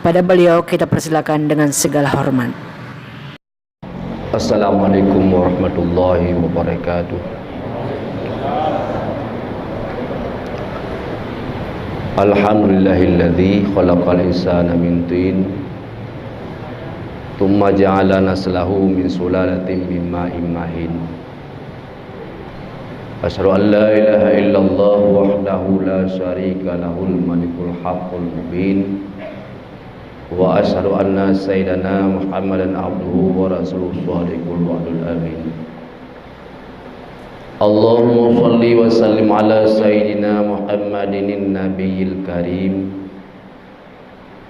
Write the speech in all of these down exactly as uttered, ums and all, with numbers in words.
Kepada beliau kita persilakan dengan segala hormat. Assalamualaikum warahmatullahi wabarakatuh. Alhamdulillahilladzi khalaqal insana min tin, tsumma ja'ala naslahu min sulalatin min ma'in mahin. Asyhadu an la ilaha illallah wahdahu la syarika lahul malikul haqqul mubin. Wa asyhadu anna sayyidana Muhammadan abduhu wa rasuluh shadiqul wa'dul amin. Allahumma shalli wa sallim ala sayyidina Muhammadin nabiyil karim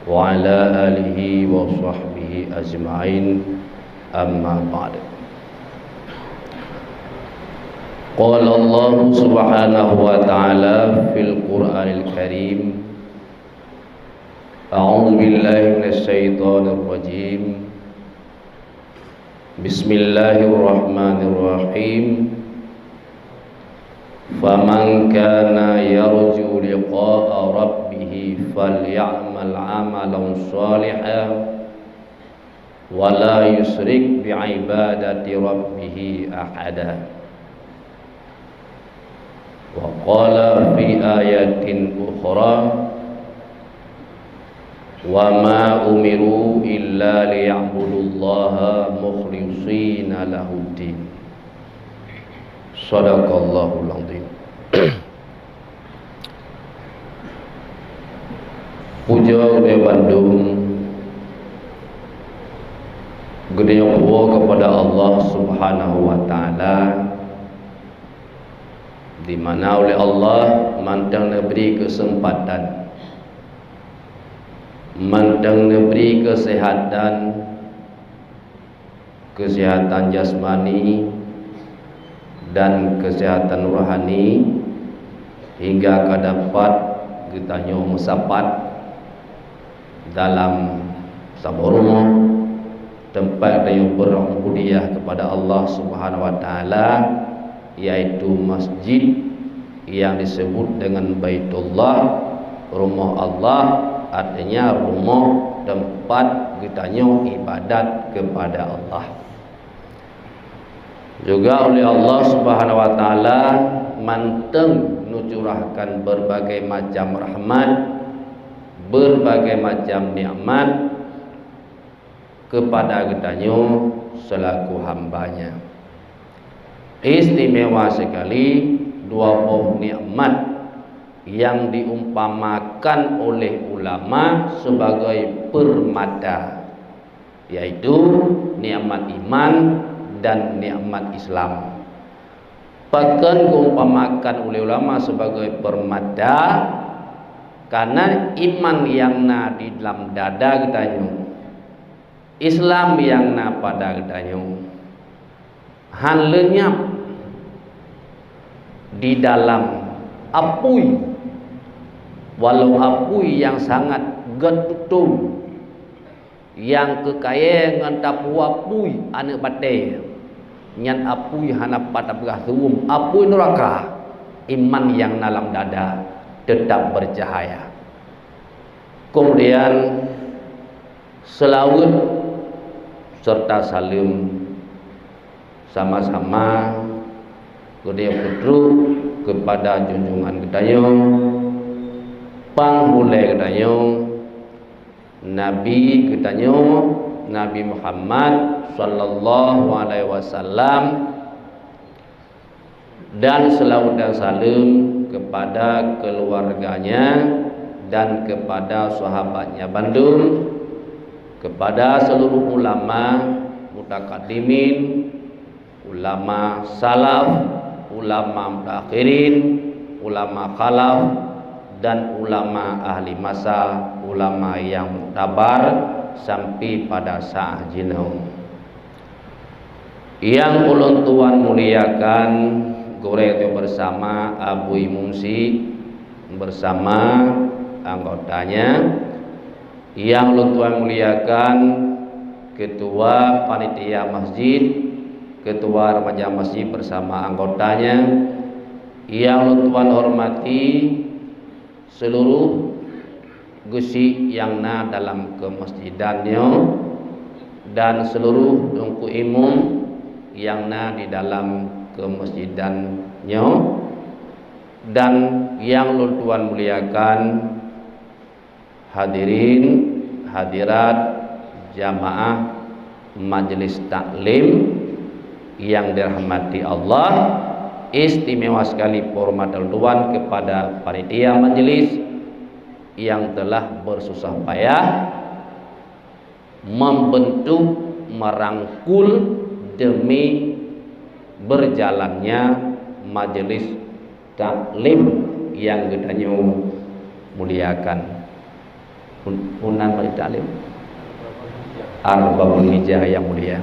wa ala alihi wa sahbihi ajma'in, amma ba'd. Qala Allahu subhanahu wa ta'ala fil Qur'anil Karim, a'udzu billahi minasy syaithanir rajim. Bismillahirrahmanirrahim. Faman kana yarju liqa'a rabbih falya'mal 'amalan shalihan wa la yusyrik bi'ibadati rabbih ahada. Wa qala fi ayatin ukhra, wa ma umiru illa liya'budullaha mukhlishina lahuddin. Shadaqallahul azim. Puja geutanyoe bandum geutanyoe puwoe keupada Allah Subhanahu wa Ta'ala, di mana uleh Allah mantong neubri keuseumpatan, mantong neubri keuseuhatan, keuseuhatan jasmani dan keuseuhatan rohani, hingga ka dapat geutanyoe meusapat dalam saboh rumoh teumpat geutanyoe beurububiyah keupada Allah Subhanahu wa Ta'ala, yaitu masjid nyang disebut deungon Baitullah, rumoh Allah, artinya rumoh teumpat geutanyoe ibadat keupada Allah. Juga uleh Allah Subhanahu wa Ta'ala mantong neucurahkan berbagai macam rahmat, berbagai macam nikmat keupada geutanyoe seulaku hamba-Nya. Istimewa sekali dua boh nikmat nyang diumpamakan oleh ulama sebagai peurmata, yaitu nikmat iman dan nikmat Islam. Pakon geuumpamakan uleh ulama sebagai peurmata? Karena iman nyang na di dalam dada geutanyoe, Islam nyang na pada geutanyoe, hán leunyap di dalam apui, walau apui nyang sangat gét tutông, nyang keukayée ngon tapeuapui aneuëk batée, nyan apui hana pat tapeugah seuuem, apui nuraka. Iman nyang na lam dada teutab beucahya. Keumudian, seulaweuet seureuta saleuem sama-sama geutanyoe peutrok keupada junjungan geutanyoe, panghulée geutanyoe, Nabi geutanyoe, Nabi Muhammad sallallahu alaihi wasallam, dan seulaweuet dan saleuem keupada keuluwarganya dan keupada sahabatnya bandum, keupada seuluruh ulama mutakadimin, ulama salaf, ulama mutaakhirin, ulama khalaf, dan ulama ahli masa, ulama nyang muktabar sampai pada saat jinoe. Nyang ulôn tuan muliakan, gurée teuh bersama Abu Imum Syiek bersama anggotanya. Nyang ulôn tuan muliakan, ketua panitia masjid, ketua remaja masjid bersama anggotanya. Nyang ulôn tuan hormati, seluruh geusyik nyang na dalam keumeusjidan nyoe dan seuluruh teungku imum nyang na di dalam keumeusjidan nyoe dan nyang lôn tuan muliakan, hadirin hadirat jamaah majelis taklim yang dirahmati Allah, istimewa sekali penghormatan lôn tuan kepada panitia majelis yang telah bersusah payah membentuk, merangkul demi berjalannya majelis taklim yang geutanyoe muliakan. Pun-, punan majelis taklim Arbabul Hijah yang mulia.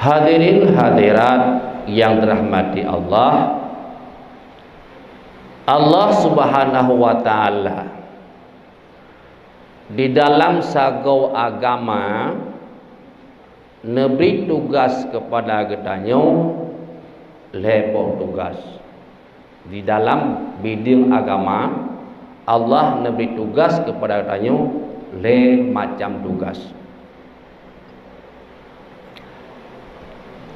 Hadirin hadirat yang dirahmati Allah, Allah Subhanahu wa Ta'ala di dalam sagoe agama neubri tugas keupada geutanyoe lhée boh tugas. Di dalam bideueng agama, Allah neubri tugas keupada geutanyoe lhée macam tugas.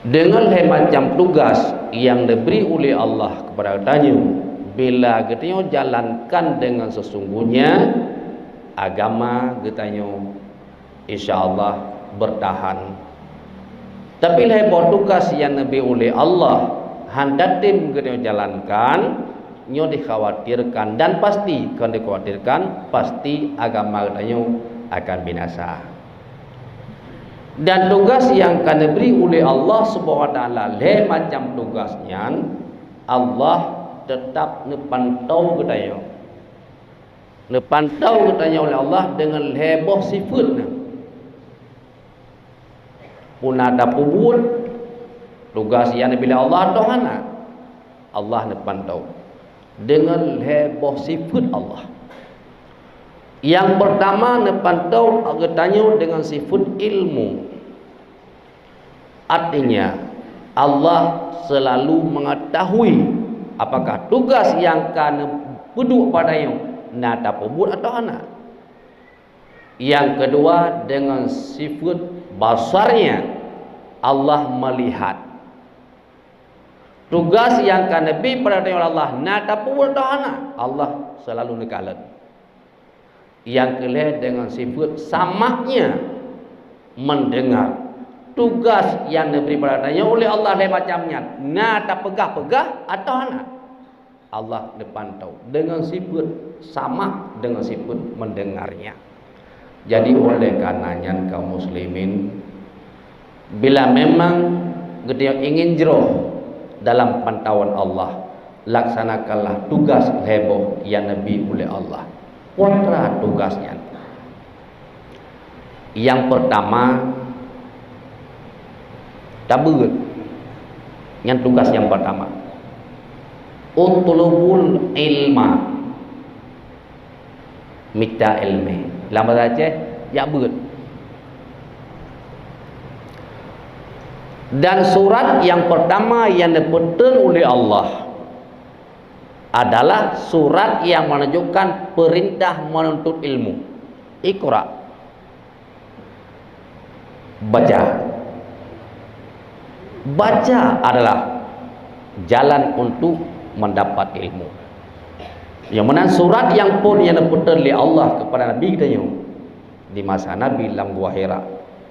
Deungon lhée macam tugas nyang neubri ulée Allah keupada geutanyoe, bila geutanyoe jalankan deungon seusungguhnya, agama geutanyoe insya Allah beurtahan. Tapi lhée boh tugas nyang neubri ulée Allah hana tem geutanyoe jalankan, nyoe dikhawatirkan dan pasti kon dikhawatirkan, pasti agama geutanyoe akan binasa. Dan tugas nyang ka neubri ulée Allah Subhanahu wa Ta'ala lhée macam tugas nyan, Allah teutap neupantau geutanyoe. Neupantau geutanyoe lé Allah deungon lhée boh sifeuet nyan. Puna tapeubuet tugas nyang neubri lé Allah atau hana, Allah neupantau deungon lhée boh sifeuet Allah. Nyang peurtama, neupantau geutanyoe deungon sifeuet ilmu. Artinya, Allah seulalu meungeutahui apakah tugas nyang ka neupeuduek bak tanyoe na tapeubuet atau hana. Nyang keudua, deungon sifeuet basar-Nya, Allah meulihat. Tugas nyang ka neubri bak tanyoe lé Allah na tapeubuet atau hana, Allah seulalu neukalon. Nyang keulhée, deungon sifeuet sama-Nya, mendengar. Tugas nyang neubri bak tanyoe ulée Allah lhée macam nyan, na tapeugah-peugah atau hana, Allah neupantau deungon sifeuet sama, deungon sifeuet mendengar-Nya. Jadi, oleh karena nyan, kaum muslimin, bila memang geutanyoe ingin jroh dalam pantauan Allah, laksanakanlah tugas lhée boh nyang neubri ulée Allah. Peue tugas nyan? Nyang peurtama, tabeuet. Nyan tugas nyang peurtama. Utlubul ilma. Mita iéleumé. Lam bahasa Aceh, jak beuet. Dan surat nyang peurtama nyang neupeutrön ulée Allah adalah surat nyang meununjukkan peurintah meununtut ilmu. Iqra. Baca. Baca adalah jalan untuk mendapat ilmu. Nyang meunan surat nyang phôn nyang neupeutrön lé Allah keupada Nabi geutanyoe di masa Nabi lam Gua Hira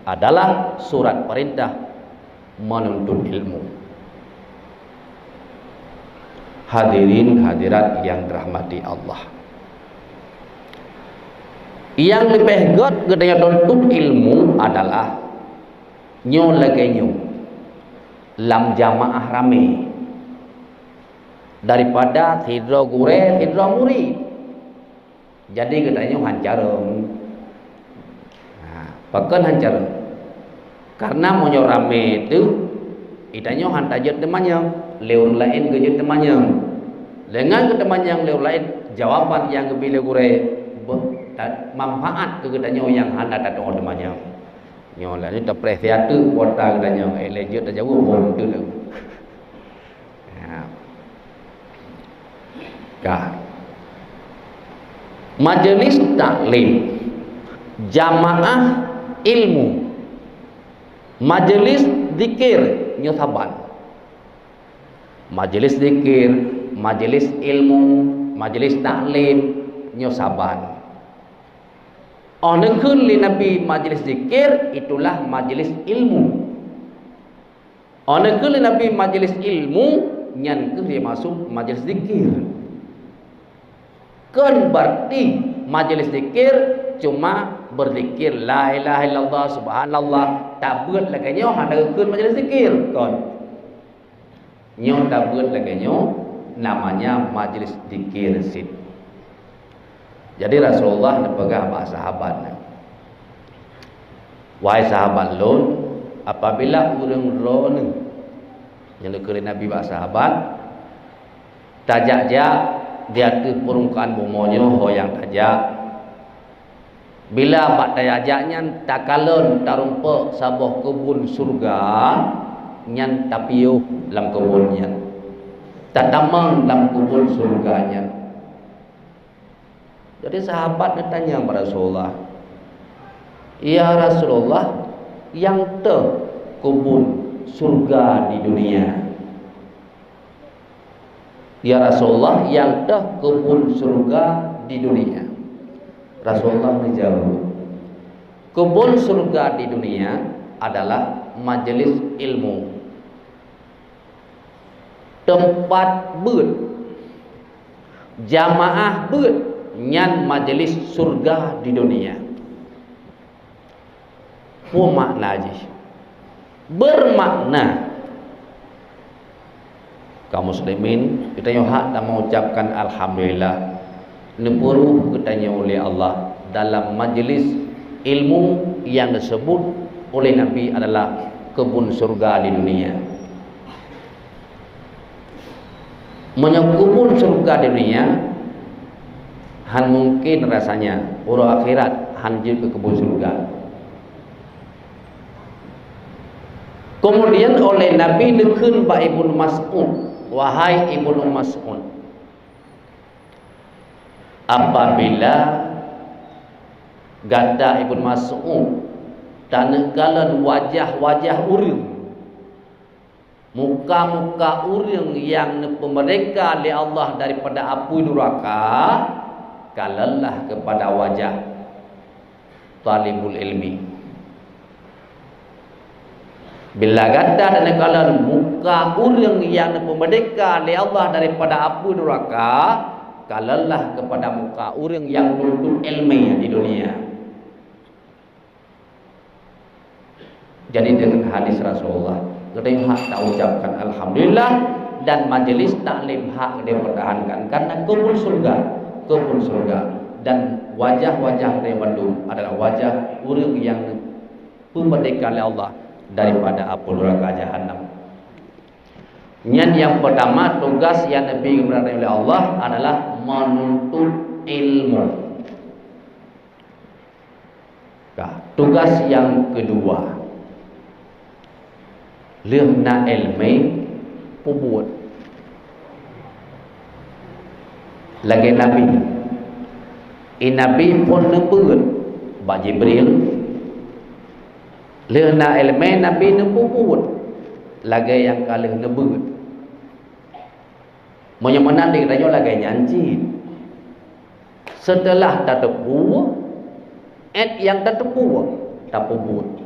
adalah surat peurintah meununtut ilmu. Hadirin hadirat nyang dirahmati Allah. Nyang leubeh gét geutanyoe tuntut ilmu adalah nyoe lagée nyoe, lam jamaah ramé, daripada sidroe gurée, sidroe murit. Jadi geutanyoe han carông. Ha, pakon han carông? Karena meunyoe ramé teuh, geutanyoe han tajeuet teumanyong, lé ureuëng laén geujeuet teumanyong. Deungon geuteumanyong lé ureuëng laén, jawaban nyang geubri lé gurée beu-, ta-, manfaat keu geutanyoe nyang hana tadeungoe teumanyong. Nyoe lagée tapreh siat teuk kuota geutanyoe, eh, lé jeuet tajaweueb boh teuh. Ya. Ka. Majelis taklim, jamaah ilmu, majelis zikir nyoe saban. Majelis zikir, majelis ilmu, majelis taklim nyoe saban. Oh neukheun lé Nabi majelis zikir, itulah majelis ilmu. Oh neukheun lé Nabi majelis ilmu, nyan keuh dimaksud majelis zikir. Kon berarti majelis zikir cuma berzikir la ilaha illallah, subhanallah, tabeuet lagée nyoe hana geukheun majelis zikir. Kon. Nyoe tabeuet lagée nyoe namanya majelis zikir cit. Jadi Rasulullah neupeugah bak sahabat nyan, "Wahai sahabat lôn, apabila ureuëng droeneuh," nyan neukheun lé Nabi bak sahabat, "tajak-jak di ateueh peurmukaan bumoe nyoe ho nyang tajak, bila bak tajak-jak nyan takalon tarumpok saboh keubun syeuruga, nyan tapiôh lam keubun nyan, tatamong lam keubun syeuruga nyan." Jadi sahabat neutanyong bak Rasulullah, "Ya Rasulullah, nyang toh keubun syeuruga di dunia?" "Ya Rasulullah, nyang toh keubun syeuruga di dunia?" Rasulullah neujaweueb, "Keubun syeuruga di dunia adalah majelis ilmu, teumpat beuet, jamaah beuet, nyan majelis syeuruga di dunia." Peue makna jih? Beumakna, kaum muslimin, geutanyoe hak tameuucapkan alhamdulillah, neupeureuh geutanyoe lé Allah dalam majelis ilmu nyang geuseubut uleh Nabi adalah keubun syeuruga di dunia. Meunyoe keubun syeuruga di dunia, han mungken rasanya uroe akhirat han jeuet keu keubun syeuruga. Keumudian oleh Nabi neukheun bak Ibnu Mas'ud, "Wahai Ibnu Mas'ud, apabila gata Ibnu Mas'ud taneukalon wajah-wajah ureuëng, muka-muka ureuëng nyang neupeumeurdeka lé Allah daripada apui nuraka, kalonlah keupada wajah talibul ilmi. Bila gata taneukalon muka ureuëng nyang neupeumeurdeka lé Allah daripada apui nuraka, kalonlah keupada muka ureuëng nyang meunutut iéleumé di dunia." Jadi dengan hadis Rasulullah, geutanyoe hak taucapkan alhamdulillah, dan majelis taklim hak geutanyoe pertahankan karena keubun syeuruga, keubun syeuruga, dan wajah-wajah geutanyoe bandum adalah wajah ureuëng nyang peumeurdeka lé Allah daripada apui nuraka jahanam. Nyan nyang pertama, tugas nyang Nabi geupeurintah lé Allah adalah menuntut ilmu. Ka, tugas nyang keudua, lheueh na iéleumé peubuet. Lagée Nabi, i Nabi phon neubeuet bak Jibril, lheueh na iéleumé Nabi neupeubuet lagée nyang ka lheueh neubeuet. Meunyoe meunan di geutanyoe lagée nyan cit. Seuteulah tateupeue, ék nyang tateupeue, tapeubuet.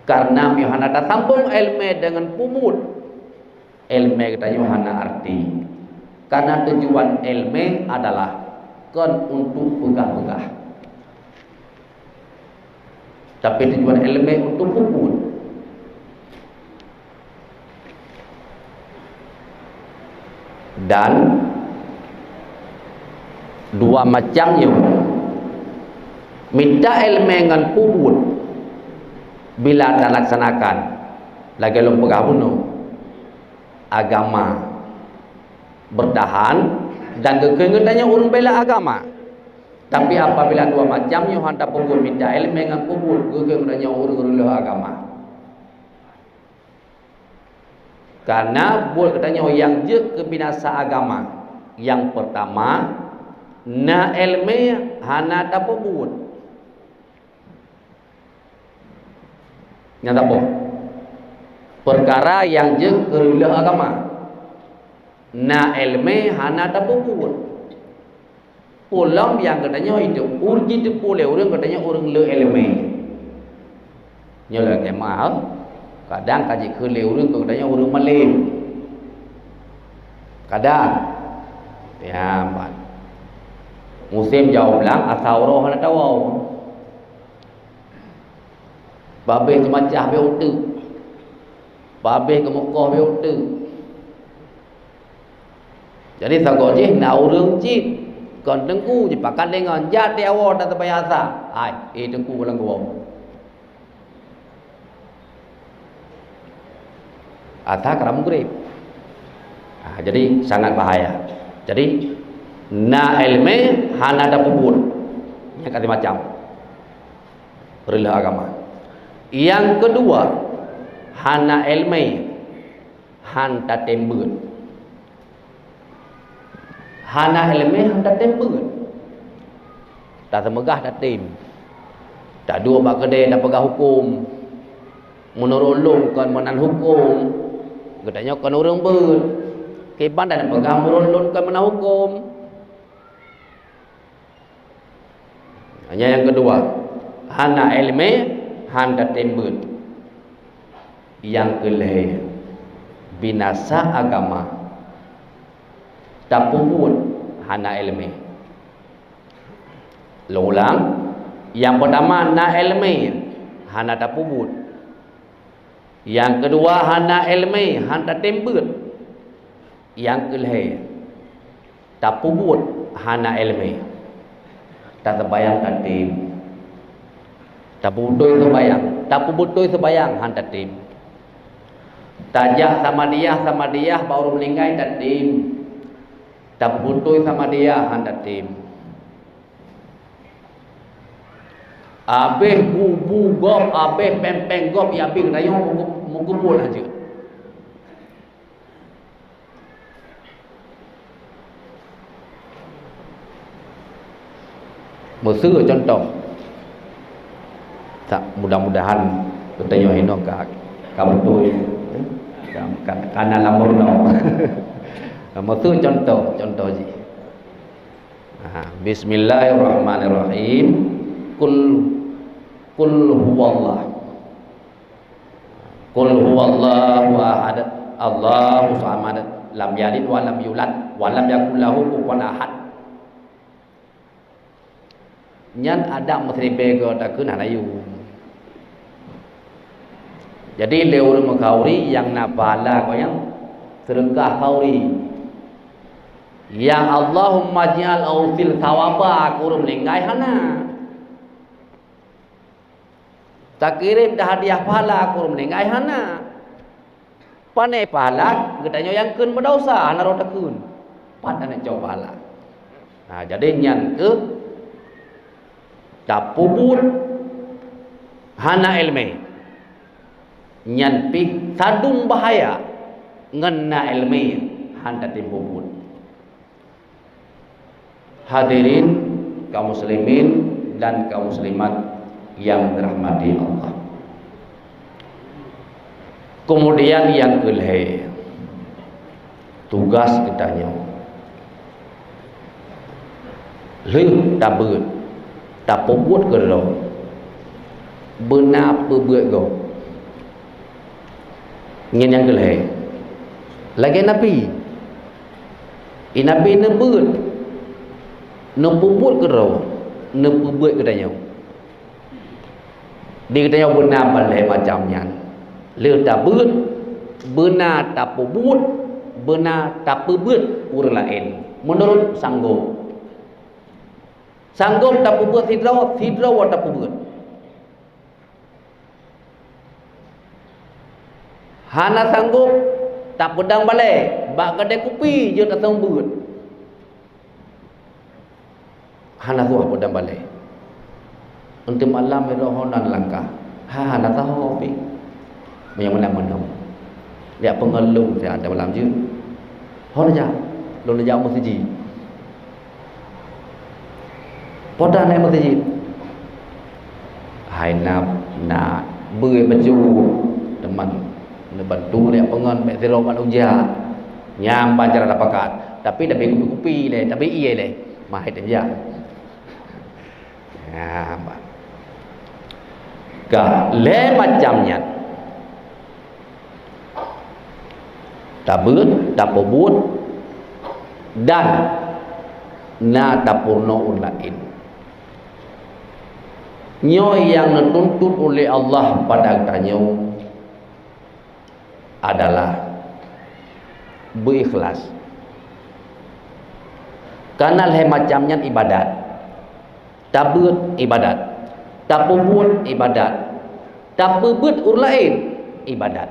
Karena meunyoe hana tasambong iéleumé deungon peubuet, iéleumé geutanyoe hana arti. Karena tujuan iéleumé adalah kon untuk peugah-peugah. Tapi tujuan iéleumé untuk peubuet. Dan dua macam nyoe, mita iéleumé ngon peubuet bila talaksanakan, lagée lôn peugah bunoe, agama bertahan dan geukheun geutanyoe ureuëng bela agama. Tapi apabila dua macam nyoe hana peubuet, mita iéleumé ngon peubuet, geukheun geutanyoe ureuëng reuloh agama. Karena buet geutanyoe nyang jeuet keu binasa agama. Nyang pertama, Na iéleumé hana tapeubuet. Nyang saboh. Peukara nyang jeuet keu reuloh agama. Na iéleumé hana tapeubuet. Peue lom nyang geutanyoe jiteupeue lé ureuëng geutanyoe ureuëng le iéleumé. Nyoe lagée meuah, kadang ka jikheun lé ureuëng keu geutanyoe ureuëng malém. Kadang, ya, ban. Musém jaweueb lang, asa uroe hana tawoe. Babeh teumacah beu uteuk. Babeh keumeukoh beu uteuk. Jadi sagoe jih na ureuëng cit kon teungku jipakat lé ngon jat di awai tateupayasa. Hai, eh teungku lam gua. Ata kara mugrib. Ah, jadi sangat bahaya. Jadi na iéleumé hana tapeubuet. Nyang ka macam reuloh agama. Nyang keudua, hana iéleumé han tatem beuet. Hana iéleumé han tatem beuet. Taseumeugah tatem. Taduek bak keudée tapeugah huköm. Meunurot lôn kon meunan huköm. Geutanyoe kon ureuëng beuet. Kiban dan peugah meunurot lôn kon meunan huköm. Hanya nyang keudua, hana iéleumé han tatem beuet. Nyang keulhée, binasa agama tapeubuet hana iéleumé. Lôn ulang, nyang peutama na iéleumé hana tapeubuet. Nyang keudua hana iéleumé han tatem beuet. Nyang keulhée tapeubuet hana iéleumé. Taseumbahyang tatem. Tapeubutôi seumbahyang, tapeubutôi seumbahyang han tatem. Tajak samadiyah, samadiyah bak ureuëng meuninggai tatem. Tapeubutôi samadiyah han tatem. Abéh bu-bu gob, abéh péng-péng gob nyang abéh geutanyoe meukeubut laju. Meuseu contoh. Tak, mudah-mudahan geutanyoe inoe ka, ka beutôi, ya. Ka, ka, ka na lam meurunoe. Meuseu contoh, contoh jih. Ha, bismillahirrahmanirrahim. Qul, qul huwallah. Qul huwallahu ahad, Allahu samad, lam yalid wa lam yulad, wa lam yakul lahu kufuwan ahad. Nyan adab meusiribée goe takheun hana yum. Jadi lé ureuëng meukhauri nyang na pahala goe nyang seudeukah khauri. Nyang Allahumma ja'al ausil sawaba keu ureuëng meuninggai hana. Takirém tahadiah pahala keu ureuëng meuninggai hana. Pane pahala geutanyoe nyang kheun meudesya hana roh takheun. Pat hana cok pahala. Nah, jadi nyan keuh tapeubuet hana iéleumé. Nyan pih sadum bahaya ngon na iéleumé han tatem peubuet. Hadirin kaum muslimin dan kaum muslimat yang dirahmati Allah. Kemudian nyang keulhée, tugas geutanyoe lheueh tabeuet, tapeubuet keudroe, beuna peubeuet gob. Nyan nyang keulhée. Lagée Nabi. Di Nabi neubeuet, neupeubuet keudroe, neupeubeuet geutanyoe. Di geutanyoe beuna ban lhée macam nyan. Lheueh tabeuet, beuna tapeubuet, beuna tapeubeuet ureuëng laén meunurot sanggôp. Sanggôp tapeubeuet sidroe, sidroe tapeubeuet. Hana sanggôp tapeudong balée, bak keudée kupi jeuet taseumeubeuet. Hana suah peudong balée. Eunteuk malam roh nan langkah. Ha, hana taho pih. Meunyoe meunan meunoe. Jak peungeut lôn siat malam jeuet. Ho neujak? Lôn neujak meuseujid. Poda naik meuseujid. Hai na, na beue bacut teuma neubantu lé peungon bèk sidroe bak lôn jak. Nyang ban cara tapakat. Tapi tabi kupi-kupi lé, tabi ié lé. Mah hai teujak. Nah, ka lhèe macam nyan. Tabeuet, tapeubuet, dan na tapeurunoe ureueng laén. Nyoe nyang neutuntut uleh Allah pada geutanyoe adalah beuikhlas. Kana lhèe macam nyan ibadat. Tabeuet ibadat, tapeubuet ibadat, tapeubeuet ureueng laén ibadat.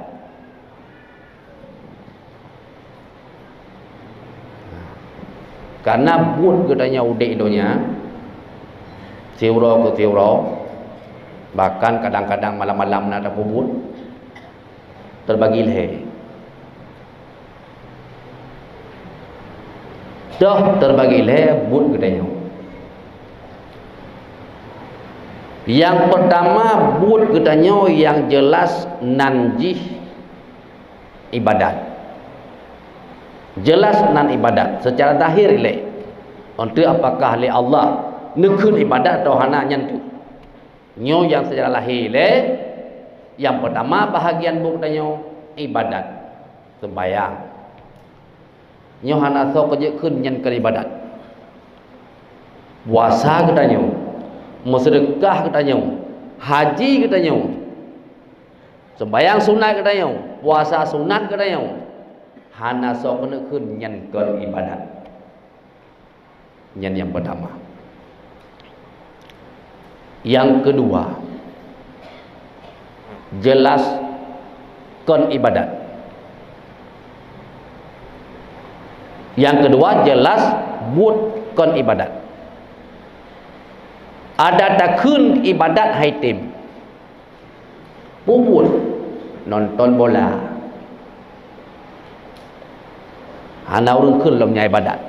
Karena buet geutanyoe udép donya, siuroe keu siuroe, bahkan kadang-kadang malam-malam na tapeubuet, teubagi lhèe. Toh teubagi lhèe buet geutanyoe. Nyang peutama, buet geutanyoe nyang jeulaih nan jih ibadat. Jeulaih nan ibadat seucara zahir ilèe. Untuk apakah lé Allah neukheun ibadat atau hana, nyan teuk. Nyoe nyang seucara lahé lé, nyang peutama bahagian buet geutanyoe ibadat, seumbahyang. Nyoe hana soe keu jeuet kheun nyan kon ibadat. Puasa geutanyoe, meuseudeukah geutanyoe, haji geutanyoe, seumbahyang sunat geutanyoe, puasa sunat geutanyoe, hana soe keuneuk kheun nyan kon ibadat. Nyan nyang peutama. Nyang keudua, jeulaih kon ibadat. Nyang keudua, jeulaih buet kon ibadat. Adak takheun ibadat hai tem. Peubuet, nonton bola. Hana ureueng kheun lom nyan ibadat.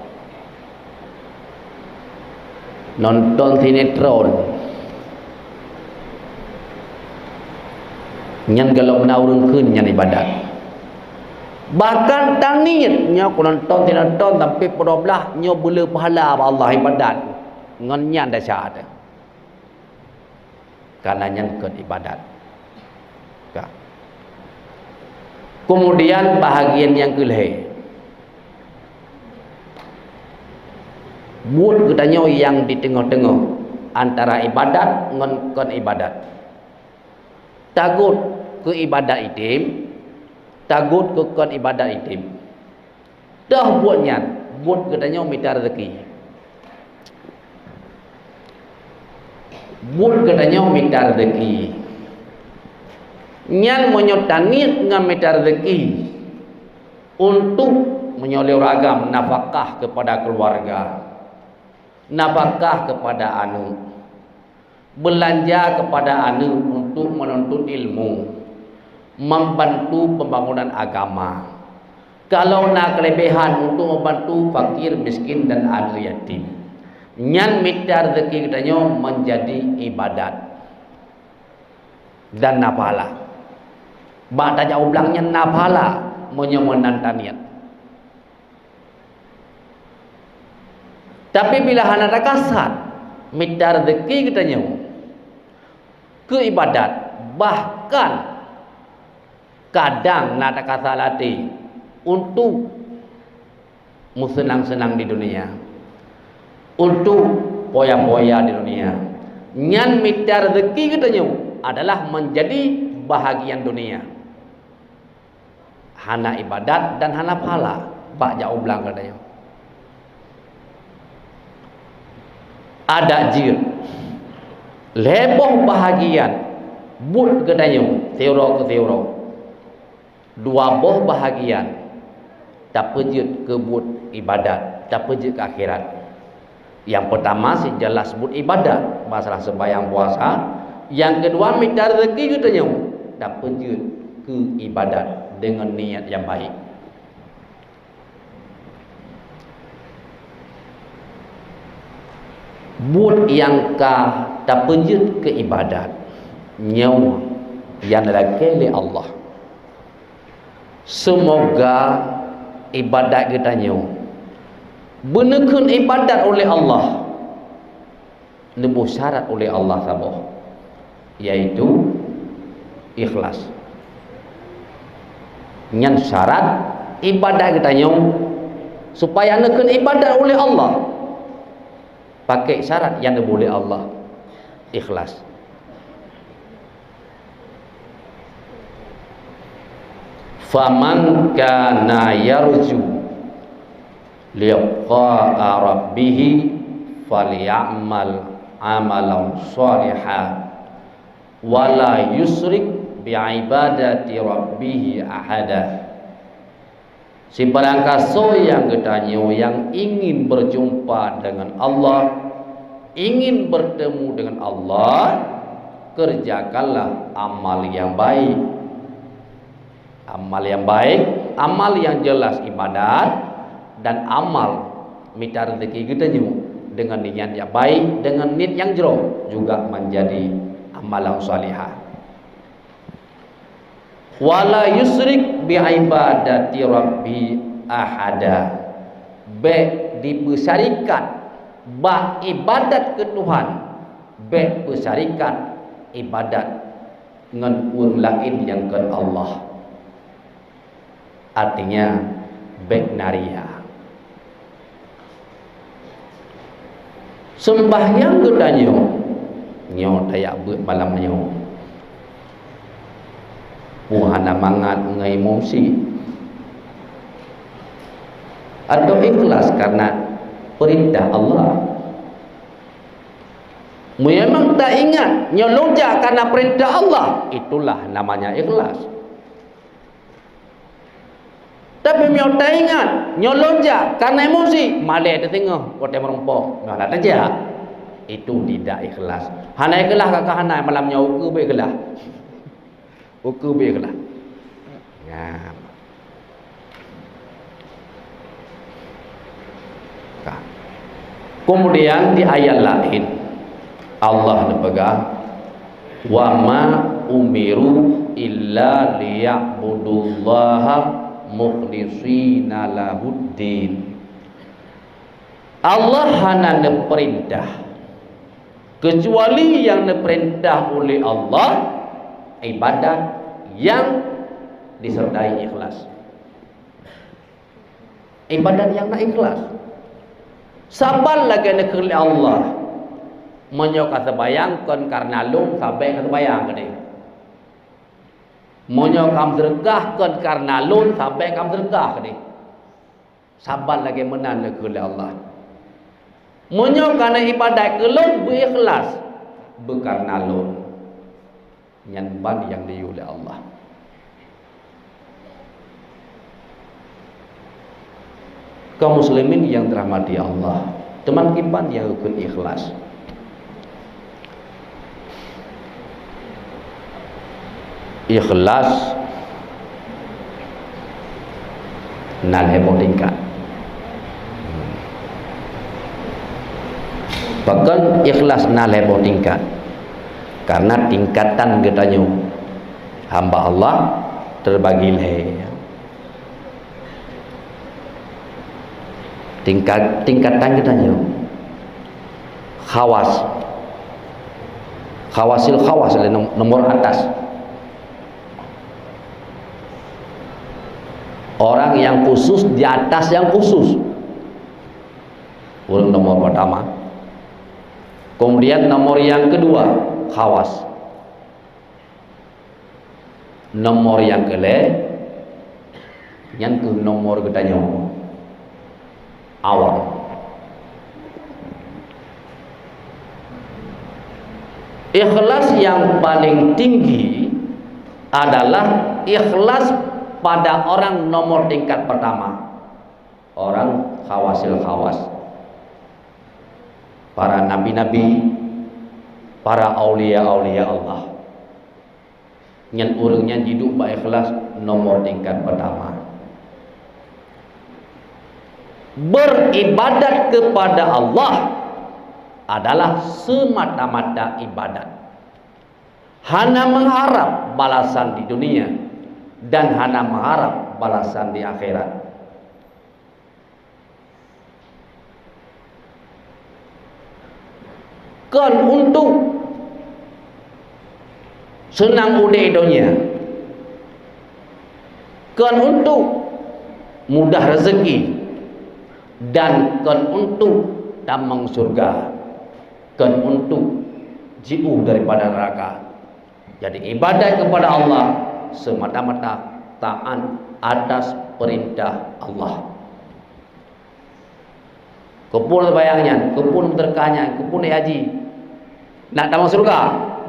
Nonton sinetron. Nyan gohlom na ureueng kheun nyan ibadat. Bahkan taniet nyoe keu nonton sinetron sampai pukul dua belas nyoe beuleueh pahala bak Allah ibadat. Ngon nyan desya teuh. Karena nyan kon ibadat. Ka. Kemudian bahagian nyang keulhèe. Buet geutanyoe nyang di teungoh-teungoh antara ibadat ngon kon ibadat. Tagot keu ibadat item, tagot keu kon ibadat item. Toh buet nyan, buet geutanyoe mita rezeki. Buet geutanyoe mita rezeki. Nyan meunyoe taniet ngon mita rezeki untuk meunyoe lé ureueng agam nafakah kepada keluarga, nafakah kepada aneuk, beulanja kepada aneuk untuk menuntut ilmu, membantu pembangunan agama. Kalau na keulebihan untuk membantu fakir, miskin dan aneuk yatim. Nyan mita rezeki geutanyoe menjadi ibadat dan na pahala. Bak tajak u blang nyan na pahala meunyoe meunan taniet. Tapi bila hana takasat mita rezeki geutanyoe keu ibadat, bahkan kadang na takasat até untuk meuseunang-seunang di dunia, untuk poya-poya di dunia, nyan mita rezeki geutanyoe adalah menjadi bahagian dunia. Hana ibadat dan hana pahala bak jak u blang geutanyoe. Adak jeuet lhèe boh bahagian buet geutanyoe siuroe keu siuroe. Dua boh bahagian tapeujeuet keu buet ibadat, tapeujeuet keu akhirat. Nyang peutama sijeulaih buet ibadat, masalah seumbahyang puasa. Nyang keudua mita rezeki geutanyoe, tapeujeuet keu ibadat deungon niet nyang baik. Buet nyang ka tapeujeuet keu ibadat, nyoe nyang lakée lé Allah. Seumoga ibadat geutanyoe beuneukeuen ibadat ulée Allah, neuboh syarat ulée Allah saboh, yaitu ikhlas. Nyan syarat ibadat geutanyoe, supaya neukeuen ibadat ulée Allah. Pakai syarat nyang neuboh lé Allah, ikhlas. Faman kana yarju liqa'a rabbih falyamal amalan shalihan wa la yusyrik bi'ibadati rabbih ahada. Sibarang kasoe nyang geutanyoe nyang ingin berjumpa dengan Allah, ingin bertemu dengan Allah, kerjakanlah amal yang baik. Amal yang baik, amal yang jelas ibadat, dan amal mita rezeki geutanyoe dengan niat yang baik, dengan niat yang jroh juga menjadi amalan salihah. Wala yusyrik bi'ibadati rabbi ahada. Bék dipeusyarikat bak ibadat keu Tuhan, bék peusyarikat ibadat ngon ureuëng laén nyang kon Allah. Artinya, bék na ria. Seumbahyang geutanyoe, nyoe tajak beuet malam nyoe, peue hana mangat ngon emosi, atau ikhlas karena peurintah Allah? Meunyoe memang taingat nyoe lôn jak karena peurintah Allah, itulah namanya ikhlas. Tapi meunyoe taingat nyoe lôn jak karena emosi, malée teuteungoh watée meurumpok, nyoe hana tajak, itu tidak ikhlas. Hana ikhlas ka, ka hana malam nyoe, ukeue beu ikhlas. Ukeue beu ikhlas. Nyan. Ka. Kemudian di ayat laén Allah neupeugah, "Wa ma umiru illa liya'budullaha mukhlishina lahuddin." Allah hana neupeurintah, keucuali nyang neupeurintah ulée Allah, ibadat nyang disertai ikhlas. Ibadat nyang na ikhlas. Saban lagée neukheun lé Allah, "Meunyoe ka seubayang kon kareuna Lôn, sabé ka seubayang keudeh. Meunyoe ka meuseudeukah kon kareuna Lôn, sabé ka meuseudeukah keudeh." Saban lagée meunan neukheun lé Allah. Meunyoe kana ibadat keu Lôn beu ikhlas, beu kareuna Lôn. Nyan ban nyang diyue lé Allah. Kaum muslimin nyang dirahmati Allah, teuma kiban nyang geukheun ikhlas. Ikhlas na lhée boh tingkat. Pakon ikhlas na lhée boh tingkat? Karena tingkatan geutanyoe hamba Allah terbagi lhée. Tingkat, tingkatan geutanyoe. Khawas. Khawasil khawas lé nom-, nomor atas. Orang yang khusus di atas yang khusus. Ureuëng nomor pertama. Kemudian nomor yang kedua, khawas. Nomor nyang keulhée, nyan keuh nomor geutanyoe, awam. Ikhlas yang paling tinggi adalah ikhlas pada orang nomor tingkat pertama, orang khawasil khawas, para nabi-nabi, para aulia-aulia Allah. Nyan ureuëng nyan jiduek bak ikhlas nomor tingkat pertama. Beribadat kepada Allah adalah semata-mata ibadat. Hana mengharap balasan di dunia dan hana mengharap balasan di akhirat. Kon untuk seunang udeb donya, kon untuk mudah rezeki, dan kon untuk tamong syurga, kon untuk jiôh daripada neraka. Jadi, ibadat kepada Allah semata-mata taat atas perintah Allah. Keupeue seumayang nyan, keupeue seudeukah nyan, keupeue haji, nak tamong syurga?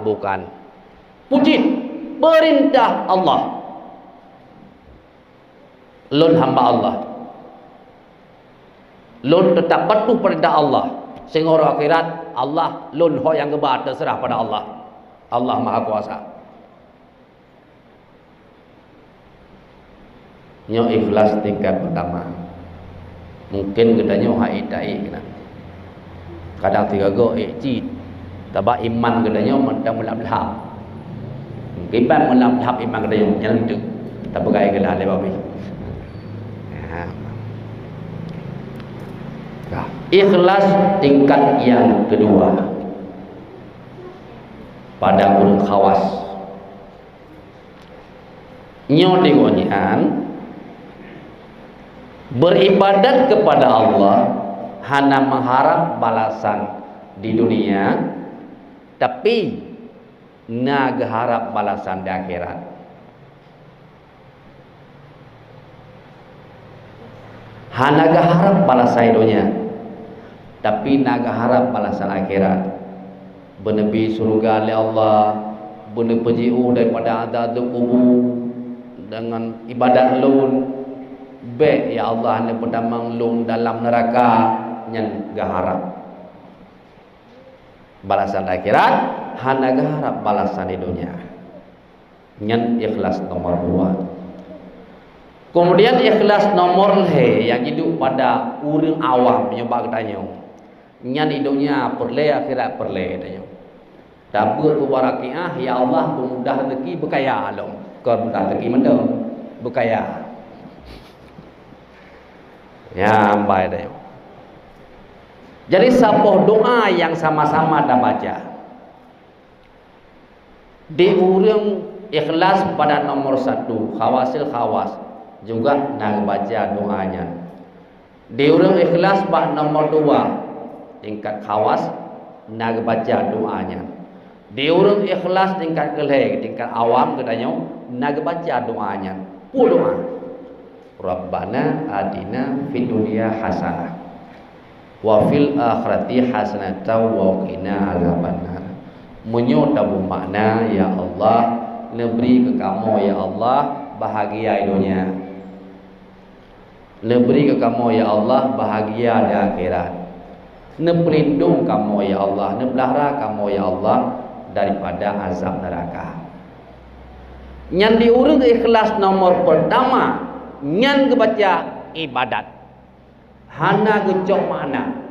Bukan. Peue jih, perintah Allah. Lôn hamba Allah. Lôn teutap patuh peurintah Allah. Singoh uroe akhirat, Allah, lôn ho nyang geuba, teuseurah pada Allah. Allah Maha Kuasa. Nyoe ikhlas tingkat pertama. Mungkin geutanyoe hana ék taék keunan. Kadang sigoe ék cit, sabab iman geutanyoe mantong meulap-lap. Mungkin ban meulap-lap iman geutanyoe, nyan teuk tapeugah ikhlas lé babah. Nah. Ikhlas tingkat yang kedua pada ureuëng khawas. Nyoe di gobnyan beribadat kepada Allah hana mengharap balasan di dunia, tapi na geuharap balasan di akhirat. Hana geuharap balasan donya, tapi na geuharap balasan akhirat. Beuneubi syeuruga lé Allah, beuneupeujeuôh daripada azab kubu deungon ibadat lôn. Bék, ya Allah, neupeutamong lôn dalam neuraka, nyan geuharap balasan akhirat, hana geuharap balasan di donya. Nyan ikhlas nomor dua. Kemudian ikhlas nomor lhée nyang jiduek pada ureuëng awam nyoe bak geutanyoe. Nyan di donya peureulée, akhirat peureulée tanyoe. Tabeuet keu Waqiah, "Ya Allah, beumudah rezeki beukaya lom." Kon mudah rezeki mantong, beukaya. Ya, ambai tanyoe. Jadi saboh doa nyang sama-sama tabaca. Di ureuëng ikhlas pada nomor satu, khawasil khawas, juga na geubaca doa nyan. Di ureuëng ikhlas bak nomor dua, tingkat khawas, na geubaca doa nyan. Di ureuëng ikhlas tingkat keulhée, tingkat awam geutanyoe, na geubaca doa nyan. Peue doa? Rabbana atina fid dunya hasanah, wa fil akhirati hasanatan wa qina azabannar. Meunyoe tabeumakna, "Ya Allah, neubri keu kamoe, ya Allah, bahagia di donya. Neubri keu kamoe, ya Allah, bahagia di akhirat. Neupeulindong kamoe, ya Allah, neupeulahra kamoe, ya Allah, daripada azab neuraka." Nyan di ureuëng ikhlas nomor pertama, nyan geubaca ibadat. Hana geucok makna.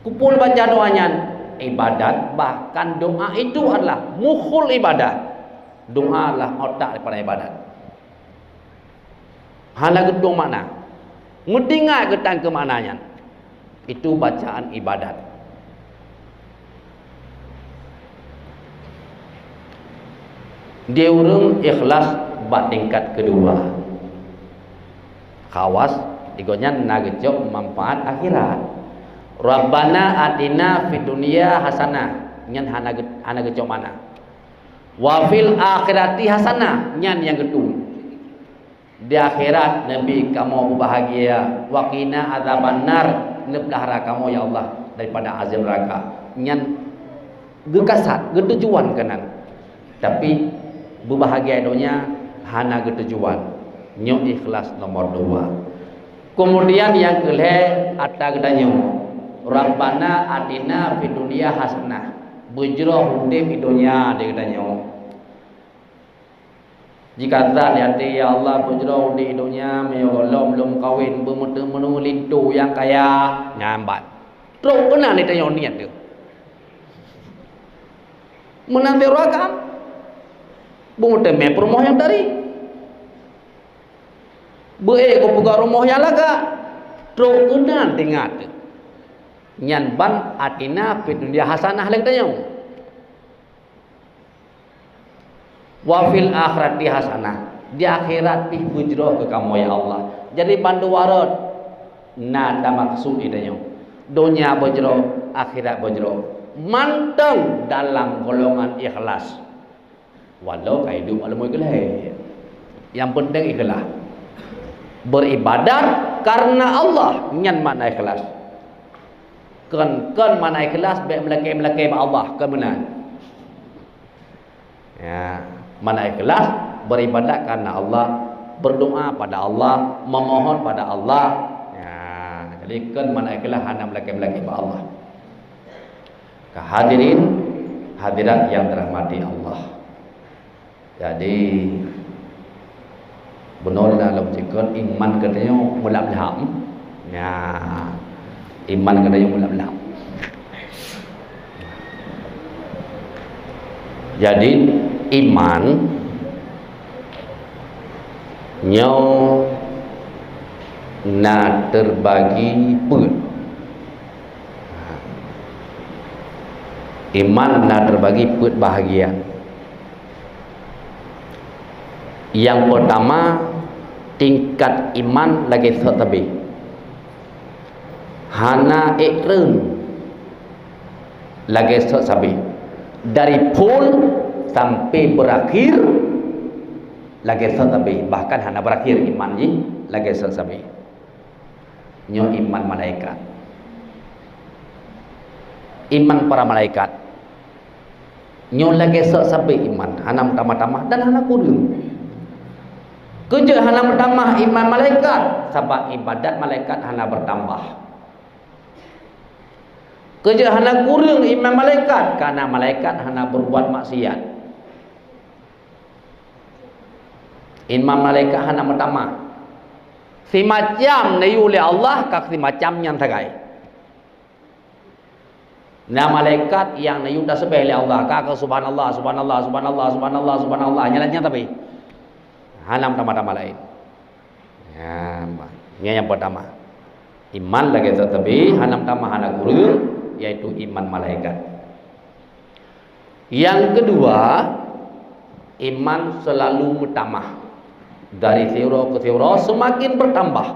Keupeue baca doa nyan? Ibadat, bahkan doa itu adalah mukhul ibadat. Doa adalah otak daripada ibadat. Hana geutueng makna. Meutingat geutan keu makna nyan. Itu bacaan ibadat. Di ureuëng ikhlas bak tingkat keudua. Khawas, di gobnyan na geucok manfaat akhirat. Rabbana atina fid dunya hasanah. Nyan hana geu-, hana geucok makna. Wa fil akhirati hasanah. Nyan nyang geutueng. Di akhirat, neubri kamoe meubahagia, wa qina adzabannar, neupeulahra kamoe, ya Allah, daripada azab neuraka. Nyan geukasat, geutujuan keunan. Tapi, beubahagia donya hana geutujuan. Nyoe ikhlas nomor dua. Keumudian nyang keulhée atra geutanyoe, Rabbana atina fid dunya hasanah. Beujroh udeb di donya di geutanyoe. Jika that di até, "Ya Allah, peujroh di donya, meunyoe gohlom lom kawen, beumeuteumèe linto nyang kaya." Nyan ban. Trok keunan di tanyoe niet teuh. Meunan teuh rakan. Beumeuteumèe peurumoh nyang tari. Beu-ék kupeugah rumoh nyang lagak. Trok keunan teuh ingat teuh. Nyan ban atina fid dunya hasanah lé tanyoe. Wa fil akhirati hasanah. Di akhirat pih beujroh keu kamoe, ya Allah. Jadi bandum arot na tamaksud di tanyoe. Donya beujroh, akhirat beujroh. Mantong dalam golongan ikhlas. Walau ka hidup lam bumoe keu lhèe. Nyang penting ikhlas. Beribadat karena Allah, nyan makna ikhlas. Kon, kon makna ikhlas bèk meulakèe-meulakèe bak Allah, kon meunan. Ya, makna ikhlas beribadat karena Allah, berdoa pada Allah, memohon pada Allah. Ya, jadi kon makna ikhlas hana meulakèe-meulakèe bak Allah. Ka hadirin hadirat yang dirahmati Allah. Jadi, bunoe na lom sikon iman geutanyoe meulap-lap. Ya, iman geutanyoe meulap-lap. Jadi, iman nyoe na terbagi peuet. Iman na terbagi peuet bahagian. Nyang peurtama, tingkat iman lagèe sot sabé. Hana ék treun lagèe sot sabé. Dari phôn sampai berakhir lagèe sot sabé. Bahkan hana berakhir iman jih lagèe sot sabé. Nyoe iman malaikat. Iman para malaikat. Nyoe lagèe sot sabé iman, hana meutamah-tamah dan hana kureueng. Keujeuet hana meutamah iman malaikat, sabab ibadat malaikat hana beutambah. Keujeuet hana kureueng iman malaikat, karena malaikat hana beurbuat maksiat. Iman malaikat hana meutamah. Simacam neuyue lé Allah ka simacam nyan sagai. Na malaikat nyang neuyue tasbih lé Allah, ka keu subhanallah, subhanallah, subhanallah, subhanallah, subhanallah, nyan, nyan tapi hana meutamah-tamah laén. Nyan, nyan nyang peurtama. Iman lagèe sot sabé, hana meutamah, hana kureueng, yaitu iman malaikat. Nyang keudua, iman seulalu meutamah. Dari siuroe keu siuroe seumaken beutambah,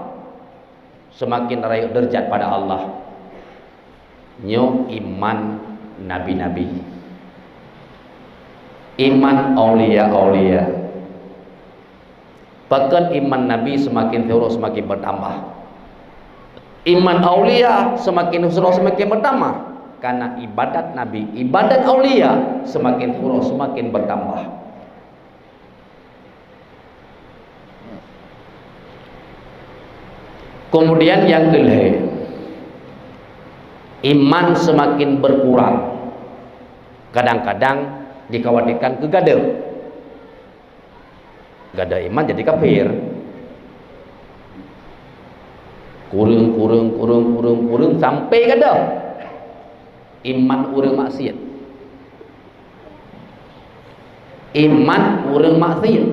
seumaken rayeuk deurajat pada Allah. Nyoe iman nabi-nabi, iman aulia-aulia. Pakon iman nabi seumaken siuroe seumaken beutambah? Iman aulia seumaken siuroe seumaken beutambah, karena ibadat nabi, ibadat aulia seumaken siuroe seumaken beutambah. Keumudian nyang keulhèe, iman seumaken beurkurang. Kadang-kadang dikhawatirkan keu gadôh. Gadôh iman jadi kafir. Kureueng, kureueng, kureueng, kureueng, kureueng sampai gadôh iman ureueng maksiat. Iman ureueng maksiat.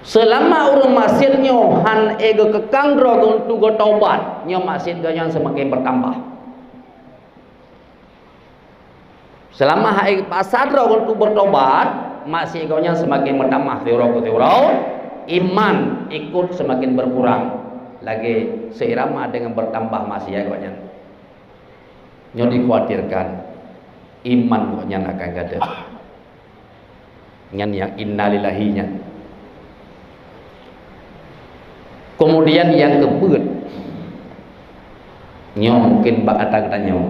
Seulama ureueng maksiat nyoe han ék geukeukang droe geuh untuk geutaubat, nyoe maksiat geuh nyan seumaken beutambah. Seulama hai pasar droe untuk beutaubat, maksiat gobnyan seumaken meutamah siuroe keu siuroe, iman ikot seumaken beurkurang, lagèe seuirama deungon beutambah maksiat gobnyan. Nyoe dikhawatirkan iman gobnyan akan gadôh. Nyan nyang innalillahi nyan. Keumudian nyang keupeuet, nyoe mungken bak ata geutanyoe,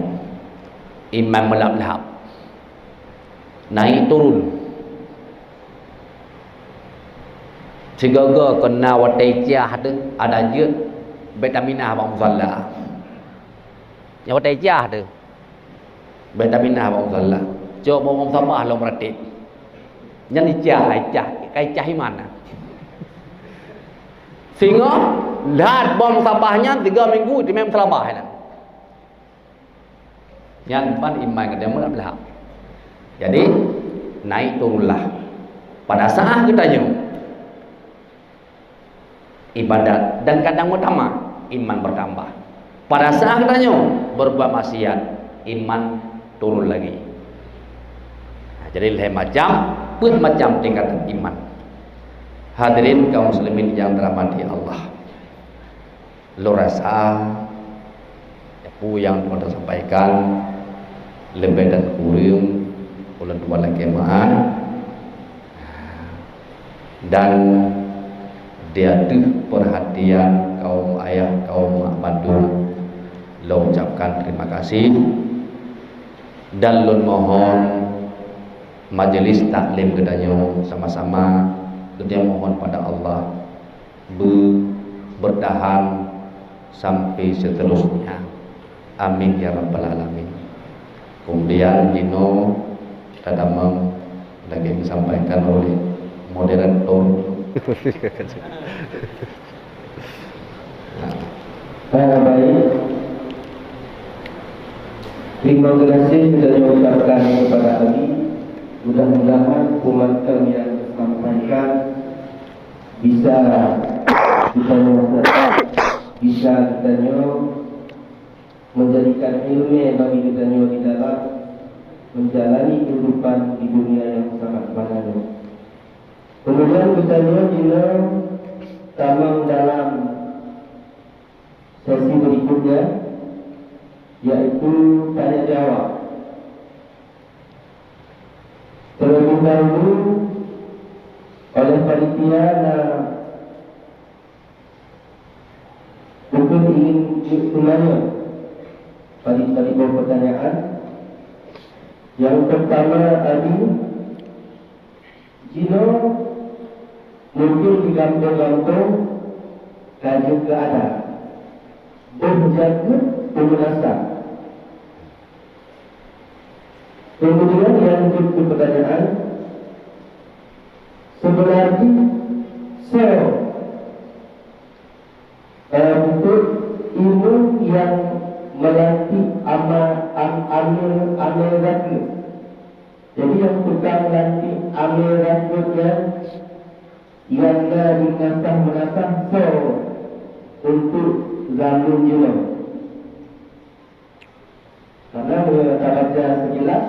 iman meulap-lap, naik turun. Sigoe-goe keu na watèe cah teuh, adak jeuet bèk taminah bak musala. Nyang watèe cah teuh, bèk taminah bak musala. Cok bom musabah lom ratik. Nyan icah, icah, ka icah iman. Singoh lheuh bom musabah nyan tiga minggu teumé musabah nyan. Nyan ban iman geutanyoe meulah-meulah. Jadi, naik turunlah. Pada saat geutanyoe ibadat dan kadang meutamah, iman bertambah. Pada saat geutanyoe berbuat maksiat, iman turun lagi. Nah, jadi lhèe macam, peuet macam tingkatan iman. Hadirin kaum muslimin yang dirahmati Allah. Lôn rasa, peue nyang tuan sampaikan leubeh dan kureueng ulôn tuan lakée meu'ah. Dan di ateueh peurhatian kaum ayah, kaum mak bandum, lôn ucapkan terima kasih. Dan lôn mohon majelis taklim geutanyoe sama-sama geutanyoe mohon pada Allah be-, bertahan sampai seterusnya. Amin ya rabbal alamin. Kemudian jinoe tadamong lagée disampaikan oleh moderator. Ah, baik. Terima kasih kita ucapkan kepada Ali. Mudah-mudahan pemantau yang disampaikan bisa kita rasakan, bisa kita menjadikan ilmu bagi kita di dalam menjalani kehidupan di dunia yang sangat fana ini. Kemudian kita juga tamang dalam sesi berikutnya, yaitu tanya jawab. Terlebih dahulu, oleh panitia na, mungkin ingin menanya bagi-bagi pertanyaan. Yang pertama tadi, jinoe mungkin di gampông-gampông ka jeuet keu adat, boh jakeuet peumeulasah. Kemudian yang menjadi pertanyaan, sebenarnya soe, eh, bentuk imum yang melantik ama-, am-, amil, amil zakeuet? Jadi yang tukang lantik amil zakeuet nyan, nyang na jimeunasah-meunasah soe untuk zaman jinoe? Karena meunyoe tabaca sekilas,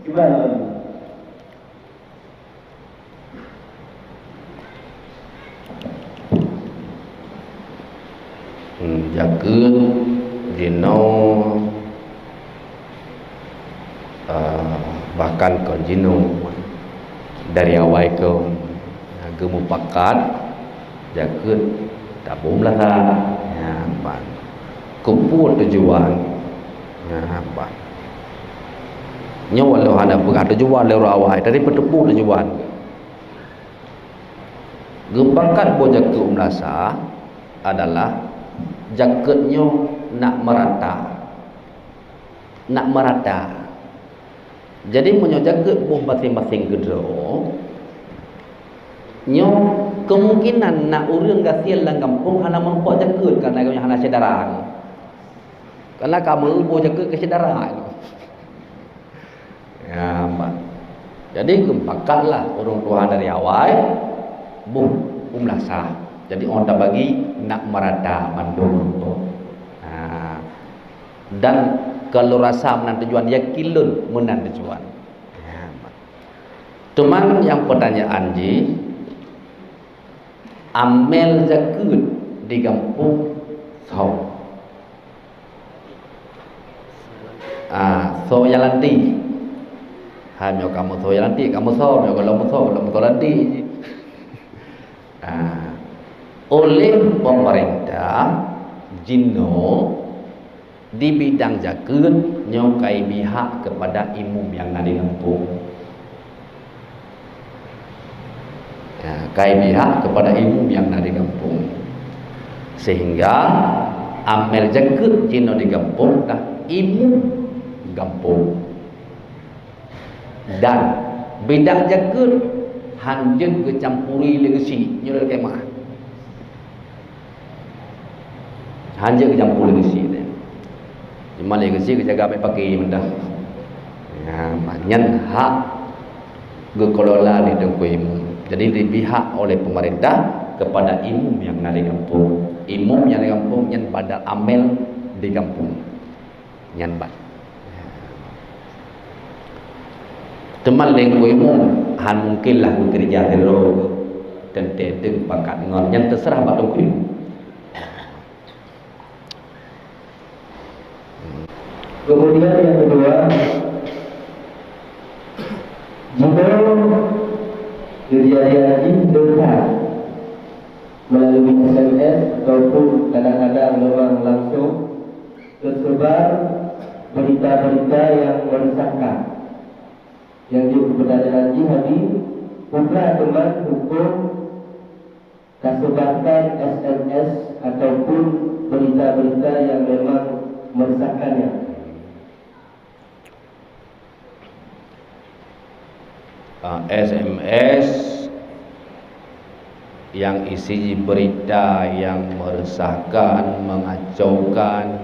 cuba. Hmm, jakeuet jinoe, ah, bahkan kon jinoe dari awai keu geumupakat jakeuet tabông lagak. Ya, ban. Keupeue tujuan? Ya, ban. Nyoe walau hana peugah tujuan lé ureueng awai, tapi peuteupeue tujuan. Geupakat boh jakeuet u meulasah adalah jakeuet nyoe nak meurata. Nak meurata. Jadi, meunyoe jakeuet boh maséng-maséng keudroe, nyoe keumungkinan na ureueng gasien lam gampông hana meurumpok jakeuet, karena gobnyan hana syedara. Karena ka meuboh jakeuet keu syedara. Ya, mak. Jadi, geumpakatlah ureueng tuha dari awai boh u meulasah. Jadi, 'oh tabagi nak meurata mandum rumpok. Ha. Dan kalau rasa meunan tujuan, yakin lôn meunan tujuan. Ya, mak. Cuman nyang pertanyaan jih, amel jakeuet di gampông soe? Ah, soe nyang lantik? Hai, meunyoe kamoe soe nyang lantik, kamoe soe, meunyoe gohlom soe, gohlom soe lantik. Ah, oleh pemerintah jinoe di bidang jakeuet nyoe ka ibri hak kepada imum nyang na di gampông. Ya, ka ibri hak kepada imum nyang na di gampông. Sehingga Amel jakeuet jinoe di gampông dah imeum gampông. Dan beudak jakeuet hanjeuet geucampuri lé geuchik nyoe lé kemah. Hanjeuet geucampuri lé geuchik teuh. Cuma lé geuchik geujaga bèk paké mantong. Ya, nyan hak geukelola lé teungku imeum. Jadi dipihak oleh pemerintah kepada imeum nyang na di gampông. Imeum nyang di gampông nyan badal amel di gampông. Nyan ban. Teuma lé teungku imeum han mungkin lah geukeureuja sidroe teuntèe deueng pakat ngon nyan teuseurah bak teungku imeum. Kemudian yang kedua, jika kejadian ini dekat melalui S M S ataupun kadang-kadang memang langsung tersebar berita-berita yang meresahkan. Yang jeuet keu peutanyaan jih, Abi, peue teuma huköm tasebarkan S M S ataupun berita-berita yang memang meresahkan nyan? Ah, S M S yang isi berita yang meresahkan, mengacaukan,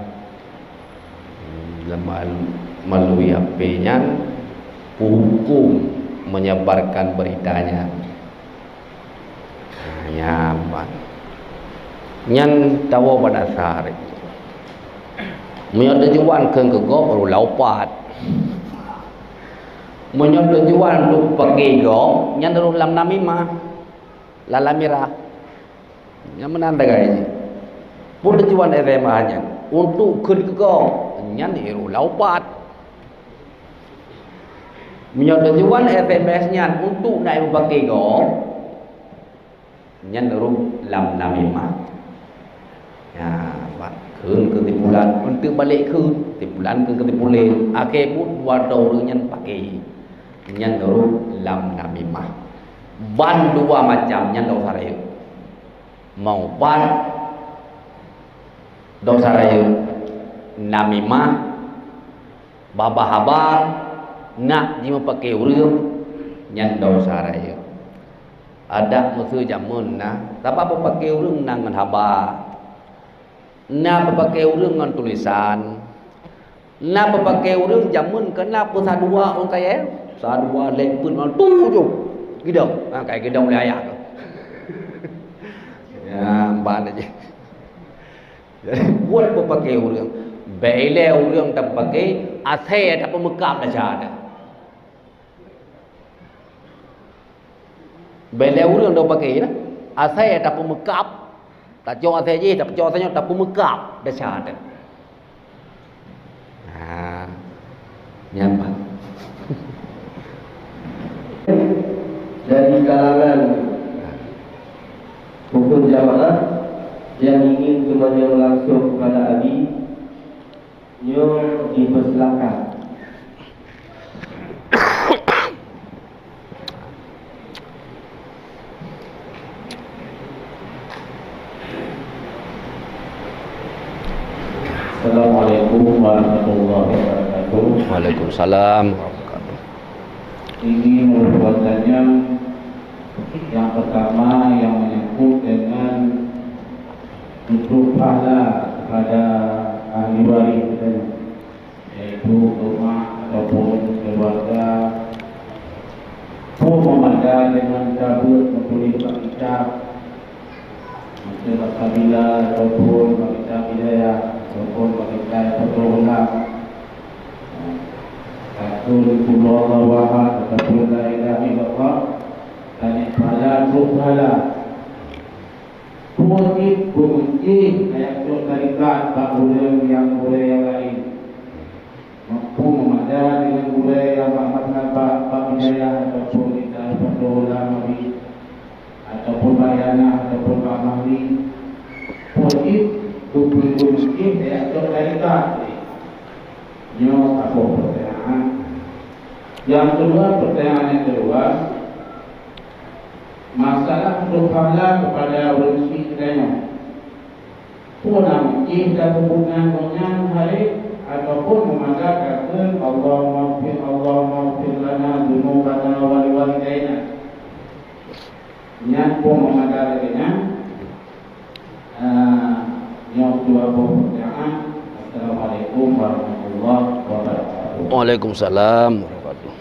lama-, melalui H P nyan, huköm menyebarkan berita nyan. Nyan ban. Nyan tawoe bak dasar. Meunyoe tujuan kheun keu gob, rôh lam upat. Meunyoe tujuan untuk paké gob, nyan rôh lam namimah, lam lamirah. Nyan meunan tagai jih. Peue tujuan S M S nyan? Untuk kheun keu gob, nyan rôh lam upat. Meunyoe tujuan S M S nyan untuk na meupaké gob, nyan rôh lam namimah. Ya, bak kheun keu si pulan, eunteuk balek kheun, si pulan kheun keu si pulan. Akhé buet dua droe ureueng nyan paké. Nyan rôh lam namimah. Ban dua macam nyan desya rayeuk. Meuupat desya rayeuk, namimah, babah haba, nak jimeupaké ureueng, nyan desya rayeuk. Adak meuseu jameun na, sabab peupaké ureueng na ngon haba, na peupaké ureueng ngon tulisan, na peupaké ureueng jameun ka na peusadua ureueng kayèe, sadua lhèe peuet ngon tujoh gidong, ha, kayèe gidong lé ayah tu. Ya, ban aja. Jadi, buet peupaké ureueng. Bèk ilèe ureueng tapeupaké, asèe tapeumeukab desya teuh. Bèk ilèe ureueng tapeupaké na. Asèe tapeumeukab. Tacok asèe jih, tapeucok asèe nyoe, tapeumeukab desya teuh. Ha, nyan ban. Dari kalangan rukun jamaah yang ingin teumanyong langsung kepada Abi, nyoe dipersilakan. Assalamualaikum warahmatullahi wabarakatuh. Waalaikumsalam warahmatullahi wabarakatuh. Ini merupakan yang pertama yang menyangkut dengan untuk pahala kepada ahli waris kita, yaitu rumah ataupun keluarga. Peue meumada dengan tabeuet meutuléh bak kitab, meutuléh bak kabilah ataupun bak kitab hidayah ataupun bak kitab Fathul Ulum. Takheun Qul huwallahu ahad ataupun La ilaha illallah, tanyoe pahala, trok pahala. Peue cit peumeucéh ayat cok tarikat bak ureueng nyang gurèe nyang laén. Mampu meumada deungon gurèe nyang bak mazhab, bak, bak hidayah ataupun di Darul Ulum Nabi, ataupun bak Yana, ataupun bak Mahli. Peue cit peumeucéh ayat cok tarikat. Nyoe saboh pertanyaan. Yang kedua, pertanyaan yang kedua, masalah trok pahala kepada ureueng syik geutanyoe. Peue na mungkin tapeubuet ngon gobnyan hai, ataupun meumandang ka kheun, "Allahummaghfir, Allahummaghfir lana dzunubana wa liwalidaina." Nyan peue meumandang lagèe nyan. Ah, nyoe dua boh peutanyaan. Assalamualaikum warahmatullahi wabarakatuh. Waalaikumsalam warahmatullahi.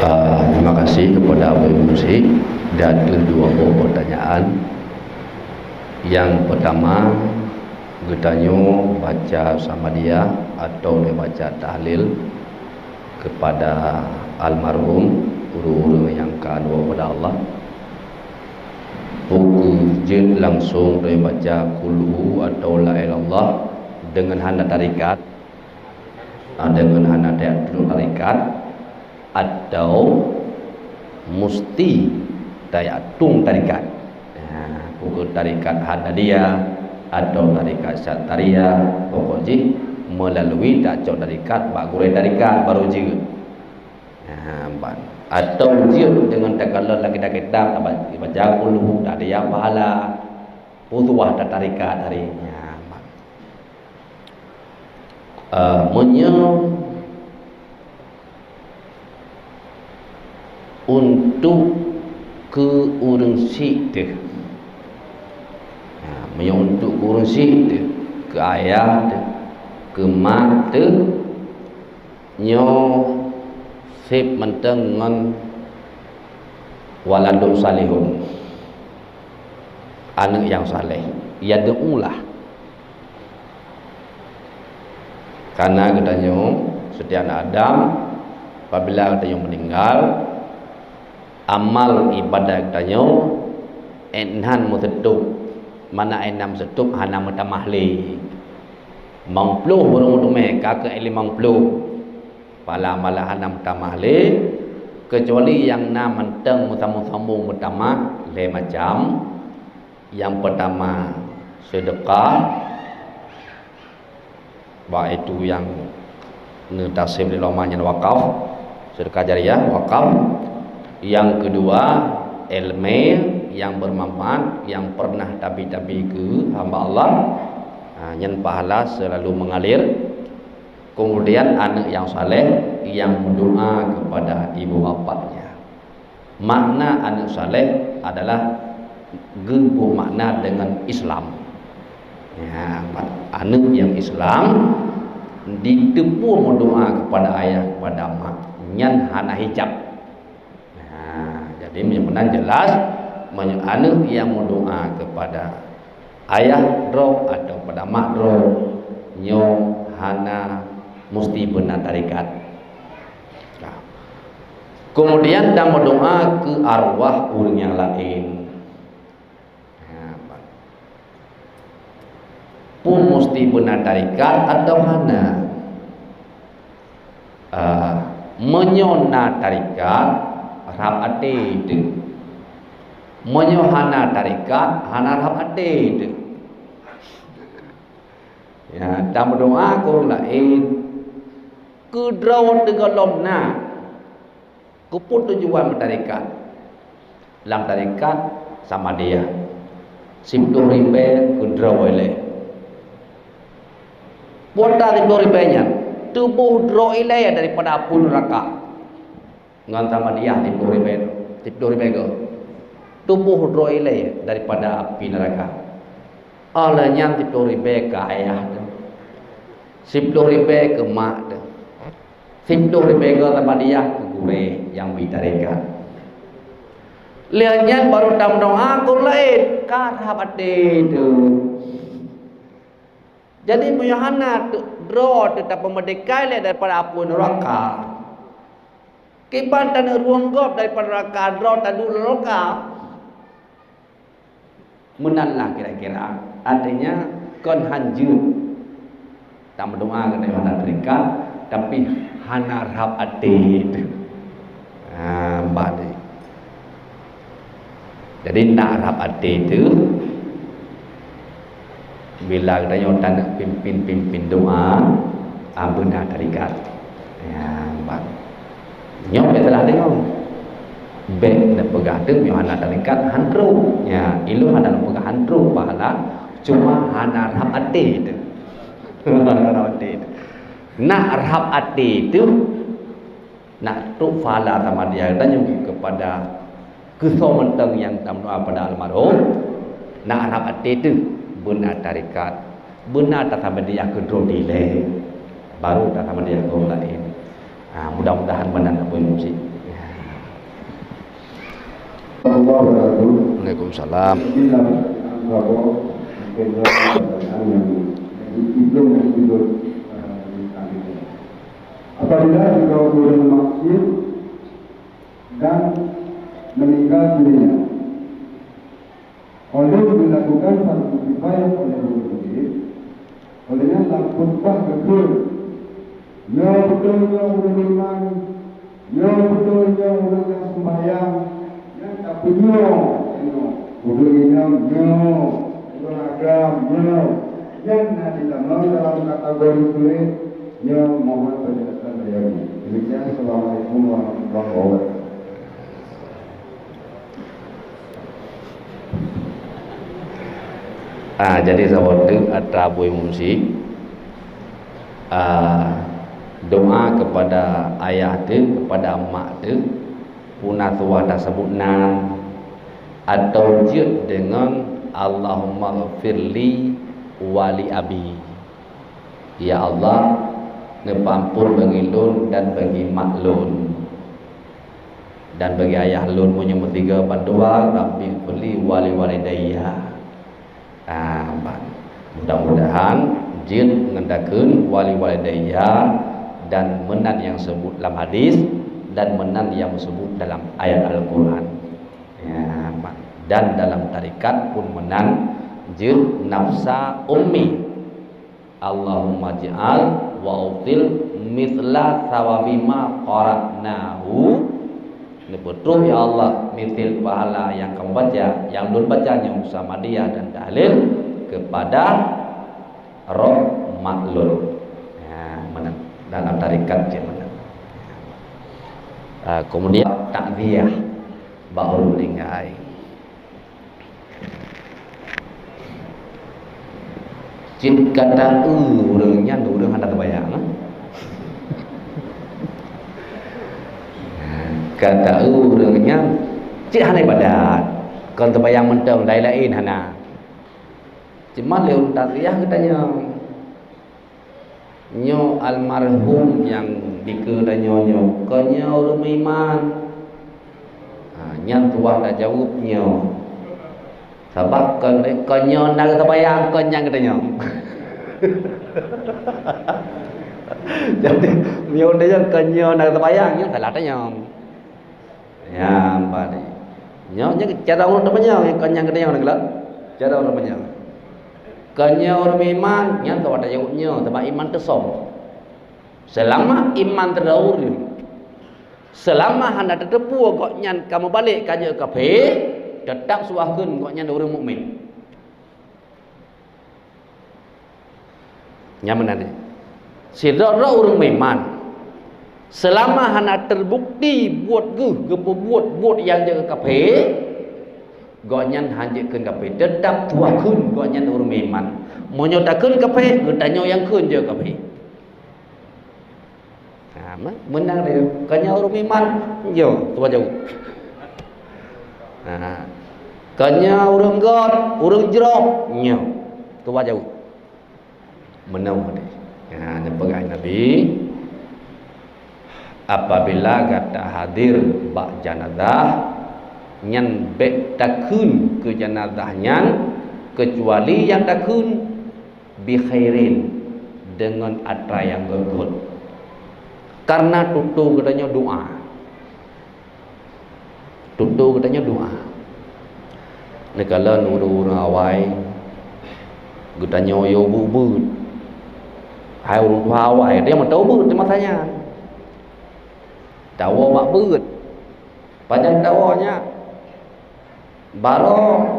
Ah, terima kasih kepada Abu Musi. Ada dua boh pertanyaan. Yang pertama, geutanyoe baca Samadiyah atau baca tahlil kepada almarhum, ureuëng-ureuëng nyang ka luwa pada Allah. Peue jeuet langsung tabaca kulhu atau la ilaha illallah deungon hana tarikat, ah, deungon hana ta-, tarekat, atau musti tayatung tarikat. Ha, peue kheun tarikat Haddadiyah atau tarikat Syattariyah, pokok jih meulalu tacok tarikat bak gurèe tarikat baru jeuet. Ha, ban. Atau jeuet deungon takalon lam kitab-kitab, tabaca kulhu, tahdiyah pahala, peue tuwah tatarikat hari nyan. Eh, meunyoe untuk keu ureuëng syiek teuh, ha, meunyoe untuk keu ureuëng syiek teuh, keu ayah teuh, keu mak teuh, nyoe sép mantong ngon waladun salihun, aneuëk nyang saleh, yad'u lah. Karena geutanyoe, setiap aneuk Adam, apabila geutanyoe meninggal, amal ibadat geutanyoe, eh, hán meuseutôb, mana eh hán meuseutôb, hana meutamah lé. Limong ploh baru meuteumé, ka keu limong ploh. Pahala-pahala hana meutamah lé, keucuali nyang na mantong meusambông-sambông meutamah lhée macam. Nyang peutama, seudeukah, baik itu nyang neutafsir lé ulama nyan wakaf, seudeukah jariyah, wakaf. Nyang keudua, iéleumé nyang beumanfaat, nyang peureunah tabi-tabi keu hamba Allah, ha, nyan pahala seulalu meungalir. Keumudian, aneuëk nyang saleh nyang meudoá keupada ibu bapaknya. Makna aneuëk saleh adalah geubeumakna deungon Islam. Ya, aneuëk nyang Islam jiteupue meudoá keupada ayah, keupada mak, nyan hana hijab. Nah, jadi meunyoe meunan jelas, meunyoe aneuëk nyang meudoá keupada ayah droe atawa keupada mak droe, nyoe hana musti beuna tarekat. Nah, keumudian tameudoá keu arwah ureuëng nyang laén. Nah, peue musti beuna tarekat atawa hana? Ah, meunyoe na tarekat, rhab até teuh. Meunyoe hana tarekat, hana rhab até teuh. Ya, tameudoá keu ureuëng laén, keu droe teuh gohlom na. Keupeue tujuan meutarekat? Lam tarekat Samadiyah, siploh ribée keu droe ilée. Peue atra siploh ribée nyan? Tuboh droe ilée daripada apui neuraka. Ngon Samadiyah siploh ribée, siploh ribée goe. Tuboh droe ilée daripada api neuraka. Óh lheueh nyan siploh ribée keu ayah teuh. Siploh ribée keu mak teuh. Siploh ribée goe Samadiyah keu gurée nyang bri tarekat. Lheueh nyan baru tameudoá keu ureuëng laén, ka rhab até teuh. Jadi, meunyoe hana teu-, droe teuh tapeumeurdeka ilée daripada apui neuraka, kiban taneuk rueng gob daripada neuraka, droe taduek lam neuraka. Meunan lah kira-kira. Artinya, kon han jeuet tameudoá keu hana tarekat, tapi hana rhab até teuh. Ha, bah deh. Jadi, na rhab até teuh, Bila geutanyoe taneuk pimpin-pimpin doa, ah, beuna tarikat. Ya, ba-, nyoe bèk salah deungö. Bèk neupeugah teuk nyoe hana tarikat, han trok. Ya, ilôn hana neupeugah han trok pahala, cuma hana rhab até teuh. Hana rhab até teuh. Nak rhab até teuh, nak trok pahala Samadiyah geutanyoe kepada keusoe mantong nyang tameudoa pada almarhum, nak rhab até teuh beuna tarikat, beuna tasamadiyah keudroe dilèe, baru tasamadiyah keu ureueng laén. Ha, mudah-mudahan meunan Abu Musi. Assalamualaikum. Waalaikumsalam. Apabila jika ureueng maksiat dan meninggal dunia, oleh dilakukan fardu kifayah oleh ureueng udép, oleh nyan lam khutbah geukheun, "Nyoe beutôi nyoe ureueng iman, nyoe beutôi nyoe ureueng nyang seumbahyang, nyang tapeunyoe nyoe ureueng inong nyoe, ureueng agam nyoe." Nyan na jitamong dalam kategori sulet. Nyoe mohon penjelasan dari Abi. Demikian, Assalamualaikum warahmatullahi wabarakatuh. Ah, jadi saboh teuk atra Abu Musi, ah, doa kepada ayah teuh, kepada mak teuh, puna tuah taseubut nan, atau jeuet deungon Allahummaghfirli wa li abi. Ya Allah, neupeuampôn bagi lôn dan bagi mak lôn, dan bagi ayah lôn meunyoe meusigoe bandua, Rabbighfirli wa li walidayya. Ah, ban. Mudah-mudahan jeuet ngon takheun wa li walidayya dan meunan nyang seubut lam hadis dan meunan nyang seubut dalam ayat Al-Quran. Ya, ban. Dan dalam tarekat pun meunan jeuet nafsa ummi. Allahumma ij'al wa util mithla thawabi ma qara'nahu. Neupeutrok, ya Allah, misil pahala nyang kamoe baca, nyang lôn baca nyoe Samadiyah dan tahlil kepada roh mak lôn. Ya, meunan. Dalam tarekat cit meunan. Ah, kemudian takziah bak ureueng meuninggai. Cit ka ta-eu ureueng nyan, ureueng hana teubayang, eh? Ka ta-eu ureueng nyan, cit hana ibadat, kon teubayang mantong, laén-laén hana. Cuma lé ureueng takziah geutanyong, "Nyoe almarhum nyang dikeue tanyoe nyoe, kon nyoe ureueng meuiman?" Ha, nyan tuah tajaweueb nyoe. Sabab kon, kon nyoe na teubayang, kon nyan geutanyoe. Jadi, meunyoe geutanyoe kon nyoe na teubayang, nyoe salah tanyoe. Ya, bari. Nyoe, nyoe cara ureueng teumanyong, kon nyan geutanyoe, na galak? Cara ureueng teumanyong. Kon nyoe ureueng meuiman, nyan tuah tajaweueb nyoe, sabab iman teusom. Seulama iman teudauri, seulama hana teuteupue gobnyan ka meubalek ka jeuet kafé, teutap suah kheun gobnyan ureueng mukmin. Nyan meunan deh. Sidroe-droe ureueng meuiman, seulama hana teubukti buet geuh geupeubuet buet nyang jeuet keu kafé, gobnyan hana jeuet kheun kafé, teutap tuah kheun gobnyan ureueng meuiman. Meunyoe takheun kafé, geutanyoe nyang kheun jeuet kafé. Ha, me-, meunan dia. Kon nyoe ureueng meuiman, nyoe, tuah jaweueb. Ha. Kon nyoe ureueng göt, ureueng jroh, nyoe, tuah jaweueb. Meunan deh. Ha, neupeugah Nabi, apabila gata hadir bak janazah, nyan bèk takheun keu janazah nyan, keucuali nyang takheun bi khairin, deungon atra nyang geugot. Karena tutoe geutanyoe doa. Tutoe geutanyoe doa. Neukalon ureueng-ureueng awai, geutanyoe yue ubeuet-ubeuet. Hai ureueng tuha awai, dia mantong ubeuet di masa nyan. Tawoe mak beuet. Pajan tawoe nyan? Baroe,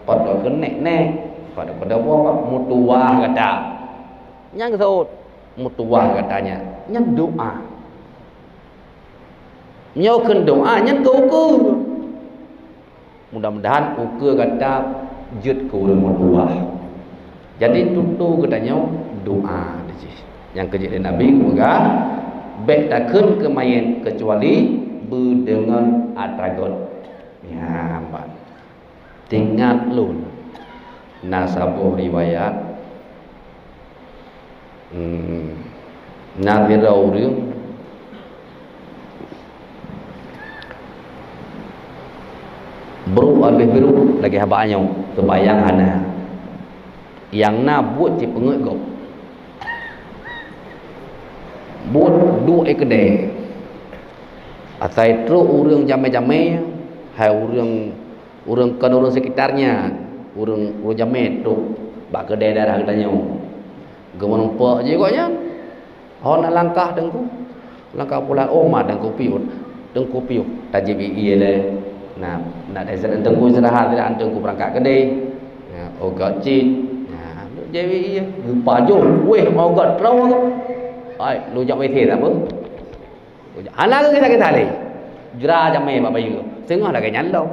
padahai keuneuk-neuk. Pada, pada buah meutuwah gata. Nyang seuôt meutuwah gata nyan, nyan doa. Nyoe kheun doa, nyan keu ukeue. Mudah-mudahan ukeue gata jeuet keu ureuëng meutuwah. Jadi tutoe geutanyoe doa di jih. Nyang keujeuet lé Nabi geupeugah, bék takheun keu manyét keucuali beudeungon atra göt. Nyan ban. Teuingat lôn, na saboh riwayat, hmm, na sidroe ureuëng brok habéh brok lagée haba nyoe, seumayang hana. Nyang na buet cit peungeuet gob. Buet duek keudée. Asai trok ureuëng jamé-jamé, hai ureuëng Ureuëng kon ureuëng sekitar nyan, ureuëng, ureuëng jamé trok bak keudè daerah geutanyoe. Geumeurumpok jih gobnyan. Ho na langkah Teungku. Langkah pulan, oh, ma Teungku piôh. Teungku piôh. Tajieb ié lé. Nah, nak Teungku istirahat, tidak Teungku berangkat keudè. Nah, oh, göt cit. Nah, jieb ié. Geupajoh, wéh, oh, göt, troh. Ai, lu jak W C tak apa? Hana keu kisah-kisah lé. Jra jamé bak bayeue. Singoh lagée nyan lom.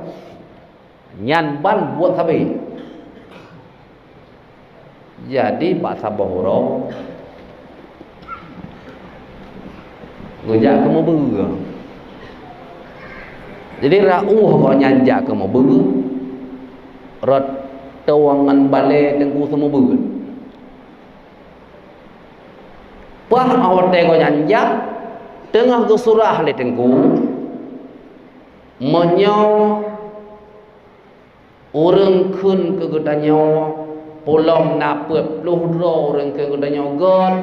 Nyan ban buet sabe. Jadi bak saboh uroe geujak keu meubeue. Jadi rot ueh gobnyan jak keu meubeue, rot tueng ngon balée Teungku seumeubeuet. Paih watée gobnyan jak, teungoh geusurah lé Teungku, meunyoe ureuëng kheun keu geutanyoe, peulom na peuet ploh droe ureuëng kheun geutanyoe göt,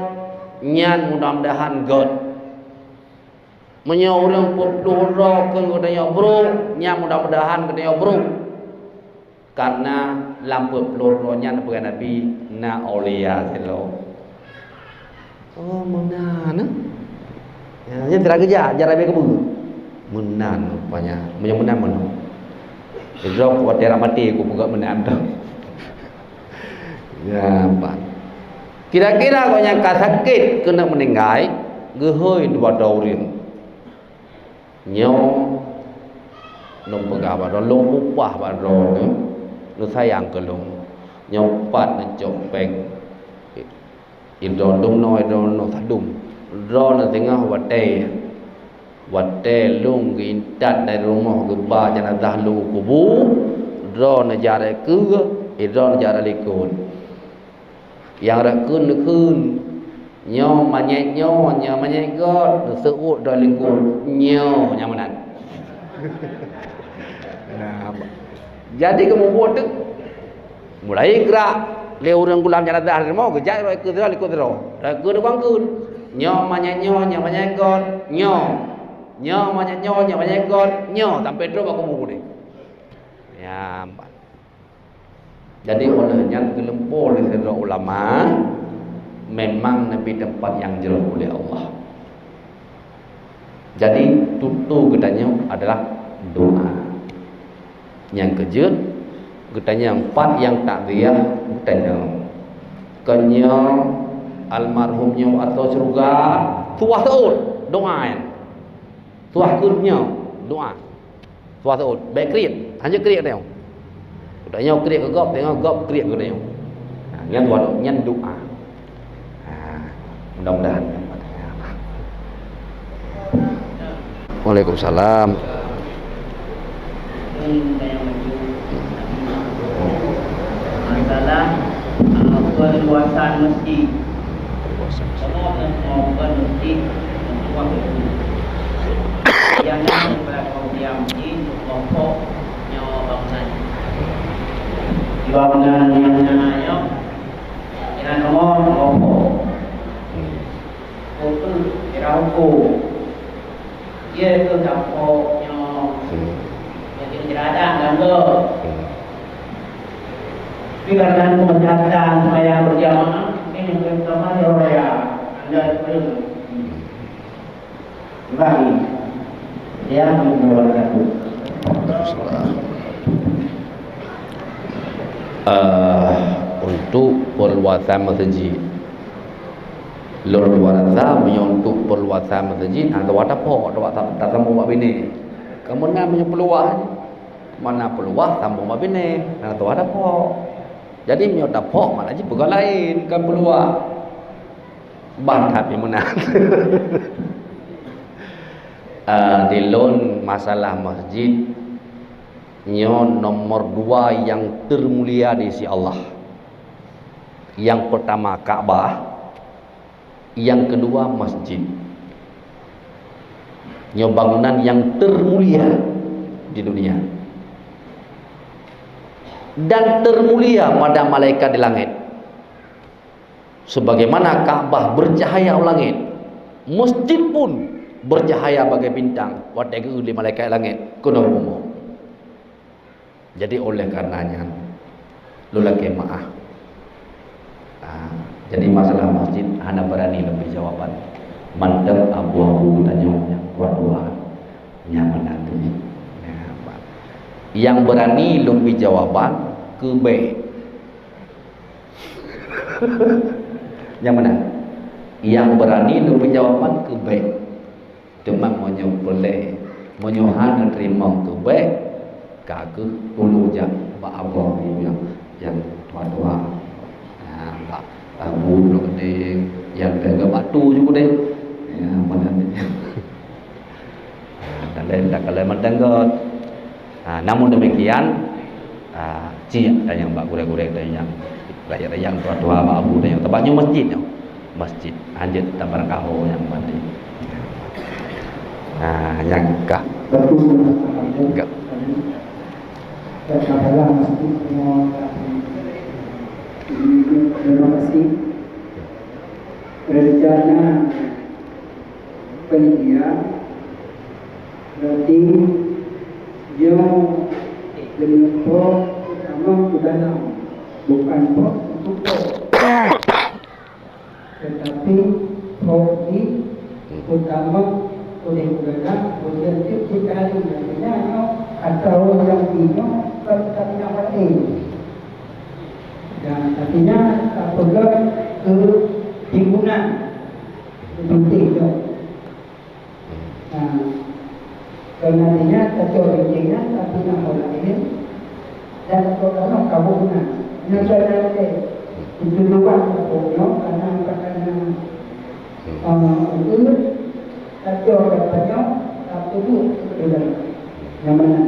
nyan mudah-mudahan göt. Meunyoe ureuëng peuet ploh droe kheun geutanyoe brok, nyan mudah-mudahan geutanyoe brok. Karena lam peuet ploh droe nyan peugah Nabi na aulia sidroe. Oh, meunan, eh? Ya, nyan sira geujak, jak rabe keubeue. Meunan rupanya. Meunyoe meunan, meunan. Sidroe watée rot maté kupeugah meunan tu. Ya, ban. Kira-kira gobnyan ka sakét keuneuk meuninggai, geuhôi dua droe ureuëng. Nyoe lôn peugah bak droe, lôn upah bak droe nyoe, neusayang keu lôn. Nyoe pat neucok péng. Idroe dum noe, idroe noe sadum. Droe neuh singoh watée, watée lôn geuintat dari rumoh geuba jeunazah lôn u kubu, droe neujak rot keue, idroe neujak rot likot. Nyang rot keue neukheun, "Nyoe manyét nyoe, nyoe manyét göt," neuseuôt droe likot, "Nyoe nyang meunan." Nah, jadi keumubuet teuk mulai geurak lé ureuëng gulam jeunazah rumoh geujak rot keue sidroe likot sidroe. Rot keue neubangkeun, "Nyoe manyét nyoe, nyoe manyét göt, nyoe. Nyoe manyét nyoe, nyoe manyét göt, nyoe," sampai trok bak kubu geude. Ya, empat. Jadi, oleh nyan geulumpo lé sidroe ulama, memang neubi teumpat nyang jroh uleh Allah. Jadi, tutoe geutanyoe adalah doa. Nyang keujeuet, geutanyoe pat nyang takziah geutanyoe. Kon nyoe almarhum nyoe atau syeuruga, tuwah seuôt doa nyan. Tuwah kheun nyoe doa. Tuwah seuôt, bék kriet, hana kriet geutanyoe. Geutanyoe kriet keu gob, teungoh gob kriet keu geutanyoe. Nah, nyan tuwah, nyan doa. Nah, mudah-mudahan. Waalaikumsalam. Masalah, ah, perluasan masjid. Perluasan masjid. Kamoe meukeumeukeuen masjid, meutuah masjid. Nyang na pada kaum diam jih, kelompok nyoe bangunan. Bangunan nyang na nyoe, nyang na nomor kelompok. Hmm. Untuk kira hukum. Ié keuh gampông nyoe. Hmm. Jadi, jeuradang lam gob. Hmm. Tapi kadang-kadang peumeutatan seumayang beurjamaah, mungkin nyang keu utama di raya. Anda ureueng. Hmm. Bang, ya, mengeluarkan. Waalaikumsalam. Eh, Untuk perluasan masjid. Lôn rasa meunyoe untuk perluasan masjid, hana tuha taphok, taphok, tasambong bak binéh. Kamoe na meunyoe peuluwah, mana peuluwah sambong bak binéh, hana tuha taphok. Jadi meunyoe taphok, makna jih peugah laén, kan peuluwah. Ban that pih meunan. Ah, di lôn masalah masjid, nyoe nomor dua nyang termulia di sisi Allah. Nyang pertama Ka'bah, nyang kedua masjid. Nyoe bangunan nyang termulia di dunia. Dan termulia pada malaikat di langit. Sebagaimana Ka'bah bercahaya u langét, masjid pun bercahaya bagai bintang watée geu-eu lé malaikat langét keunoe bumoe. Jadi oleh karena nyan, lôn lakée meuáh. Ah, jadi masalah masjid hana beurani lôn bri jawaban. Mantong abu-abu tanyoe nyang dua-dua nyang meunan teuh. Nyang beurani lôn bri jawaban keu bék. Nyang meunan. Nyang beurani lôn bri jawaban keu bék. Teuma meunyoe peureulée, meunyoe hana teurimong keu bék, ka keuh tulông jak bak abang nyang, nyang tuha-tuha. Nah, bak abu lôn keudeh, nyang teuga bak tu ju keudeh. Ya, meunan. Ah, dan lain tak kalau mantong göt. Ah, namun demikian, ah, cit tanyong bak gurée-gurée tanyong, rakyat-rakyat tuha-tuha bak abu tanyong. Teumpat nyoe masjid nyoe. Masjid. Hanjeuet tabarang kaho nyang mandi. Ah, nyang kah. Betul. Enggak. Dan masalah masjid semua. Terima kasih. Rencana panitia berarti dia dengan pro utama ke dalam, bukan pro untuk pro. Tetapi pro ini utama oleh udara, kemudian cipta lain, artinya atau yang dino, kalau kita tidak pakai. Dan artinya tak perlu ke timbunan. Penting tu. Nah, karena dia tak tahu pentingnya, tapi nak orang ini dan orang kamu nak. Nak jalan deh. Itu luar pokoknya karena karena eh, itu tak tahu katanya tak perlu. Yang mana?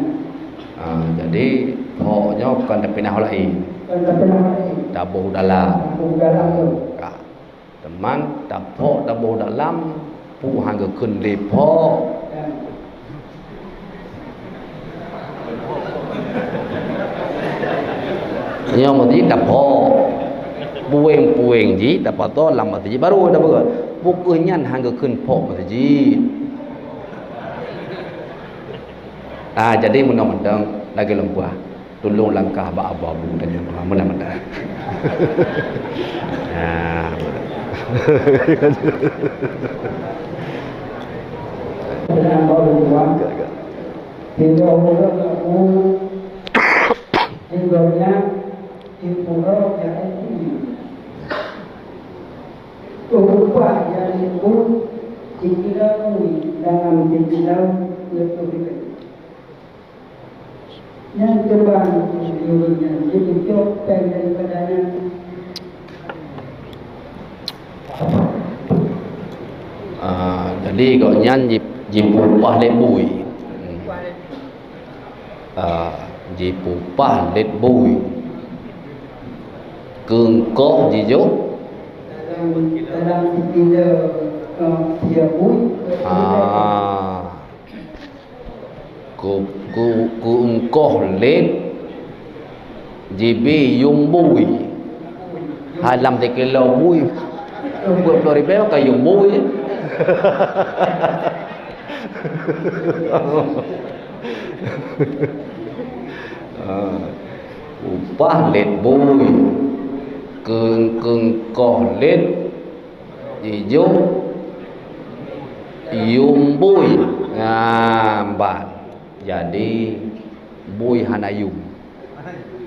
Ah, jadi, phok nyoe kon tapinah laén. Kon tapinah laén. Taboh dalam. Taboh dalam tu. Ka. Teuma taphok taboh dalam, peue han geukheun lé phok. Nyoe meusti taphok. Pueng-pueng jih tapato lam masjid baru tapeugah. Peue keuh nyan han geukheun phok masjid. Ah, jadi meunoe mantong lagée lôn peugah. Tulông langkah bak abu-abu dan nyang tuha meunan-meunan. Nah. Sedang baru dua. Hingga ureuëng aku, hingga nyan, hingga ureuëng yang ini. Rupa yang itu, dikira dalam dikira, itu. Nyang keubah ureuëng nyan jicok péng daripada nyan. Ah, jadi gobnyan ji-, jipeupah lé bui. Ah, jipeupah lé bui. Keu eungkoh jijok. Dalam, dalam sikilo, eh, tiga bui. Ah. Keu, keu, keu eungkoh lét jibi yuem bui. Hai lam sikilo bui. Peuet ploh ribèe ka yuem bui. Ah, upah lét bui. Keu, keu eungkoh lét Jijok yuem bui. Nah, ban. Jadi, bui hana yuem.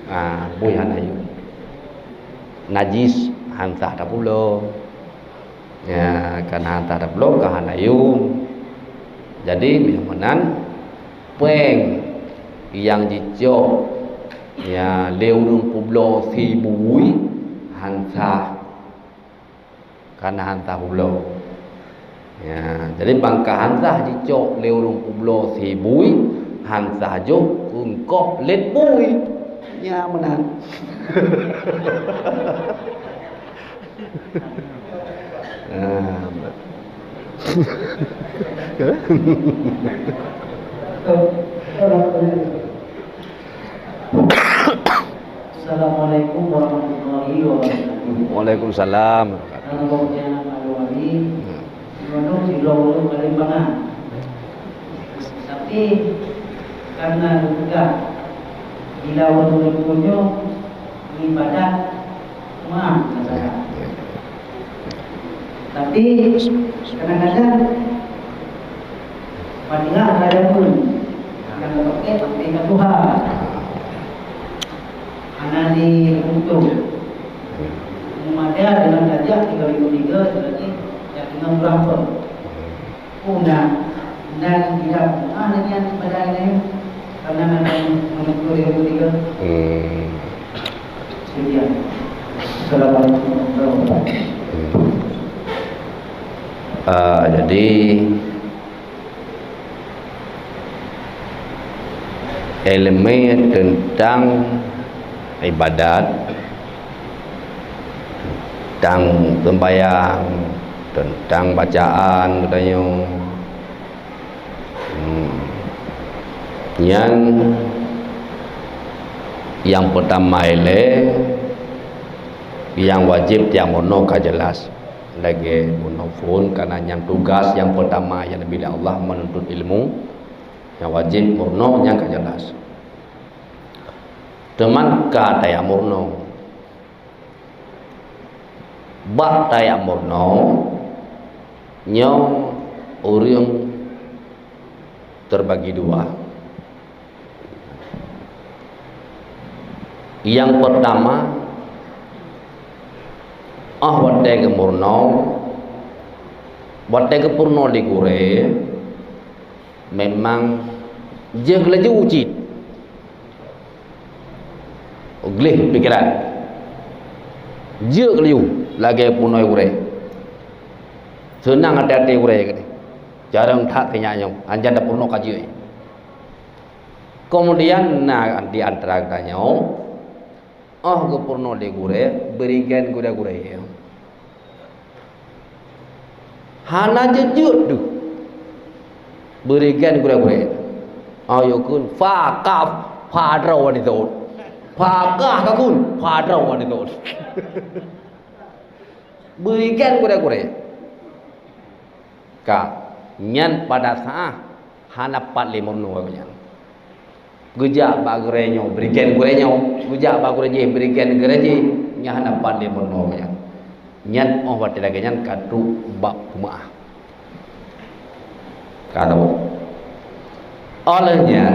Ah, bui hana yuem. najis, han sah tapubloe. Ya, kan han sah tapubloe, ka hana yum. Jadi, meunyoe meunan, péng nyang jicok, ya, lé ureuëng publoe sibui, han sah. Ka hana han sah publoe. Ya, jadi ban ka han sah jicok lé ureuëng publoe sibui, han sah jok keu eungkôt lét bui. Ya, meunan. Ah. Assalamualaikum warahmatullahi wabarakatuh. Waalaikumsalam. Nang boh nyang malu Ali, hmm, nyoe sidroe ureuëng Palembang. Tapi, karena geupeugah, bila ureuëng leumpung nyoe ibadat, maaf, kata. Ya, ya. Tapi, kadang-kadang, Fatihah ka jameun, nyang geupaké sampai ka tuha. Hana di untuk. Meumada deungon tajak tiga ribu tiga, berarti jak deungon berapa? Puna, dan tidak pernah lagi yang ibadah ini, karena memang menuntut yang ketiga. Hmm. Sekian. Assalamualaikum warahmatullahi wabarakatuh. Hmm. Ah, jadi, ilmu tentang ibadat, tentang sembahyang, tentang bacaan geutanyoe. Hmm. Nyan nyang peutama ilée, nyang wajéb tiep meurunoe ka jeulaih. Lagée meurunoe phon, karena nyan tugaih nyang peutama nyang neubi lé Allah, meununtut ilmu. Nyang wajéb meurunoe nyan ka jeulaih. Teuma ka tajak meurunoe. Bak tajak meurunoe, nyoe ureuëng teubagi dua. Nyang peutama, óh watée geumeurunoe, watée geupeurunoe lé gurée, memang jeuet laju cit. Gleh pikeran. Jeuet laju lagée peurunoe gurée. Seunang até-até gurée keudeh. Jareueng that keu nyan nyoe, hanjan tapeurunoe ka jeuet. Keumudian na di antara geutanyoe, óh geupeurunoe lé gurée, beurigen gurée-gurée. Hana jeuet-jeuet deuh. Beurigen gurée-gurée. Ayo kheun, fa kaf, fa droe nidot. Fa kah ka kheun, fa droe nidot. Beurigen gurée-gurée. Ka, nyan pada saát hana pat lé meurunoe nyan. Geujak bak gurée nyoe, beurigen gurée nyoe. Geujak bak gurée jéh, beurigen gurée jéh. Nyan hana pat lé meurunoe nyan. Nyan óh watée lagée nyan ka trok bak peumeuáh. Ka trok. Óh lheueh nyan,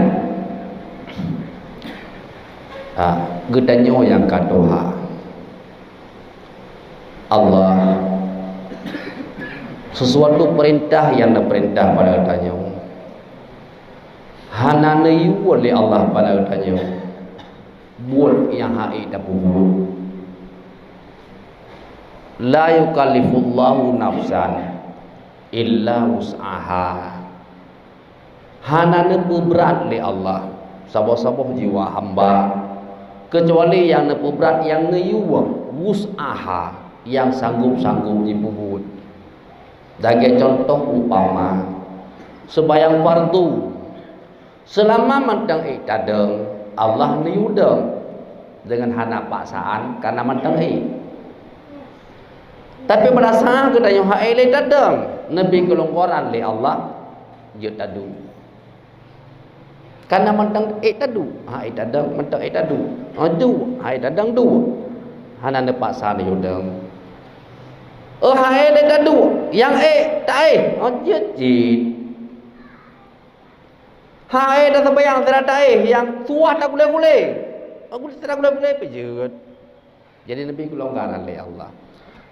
ah, geutanyoe nyang ka tuha. Allah, sesuatu peurintah nyang neupeurintah bak geutanyoe, hana neuyue lé Allah bak geutanyoe buet nyang han ék tapeubuet. La yukallifullahu nafsan illa wus'aha. Hana neupeubrat lé Allah saboh-saboh jiwa hamba, keucuali nyang neupeubrat nyang neuyue wus'aha, nyang sanggôp-sanggôp jipeubuet. Lagée cuntoh upama, seumayang fardu, seulama mantong ék tadong, Allah neuyue dong deungon hana paksaan, kareuna mantong ék. Tapi pada saát geutanyoe han ék lé tadong, neubi keulonggaran lé Allah, jeuet taduek. Kareuna mantong ék taduek, han ék tadong, mantong ék taduek. Oh, duek, han ék tadong, duek. Hana neupaksa neuyue dong. Oh, han ék lé taduek, nyang ék taéh, oh, jeuet cit. Han ék taseumayang, sira taéh, nyang tuwah tagulé-gulé. Oh, gulé sira gulé-gulé, peue jeuet. Jadi, leubeh keulonggaran lé Allah.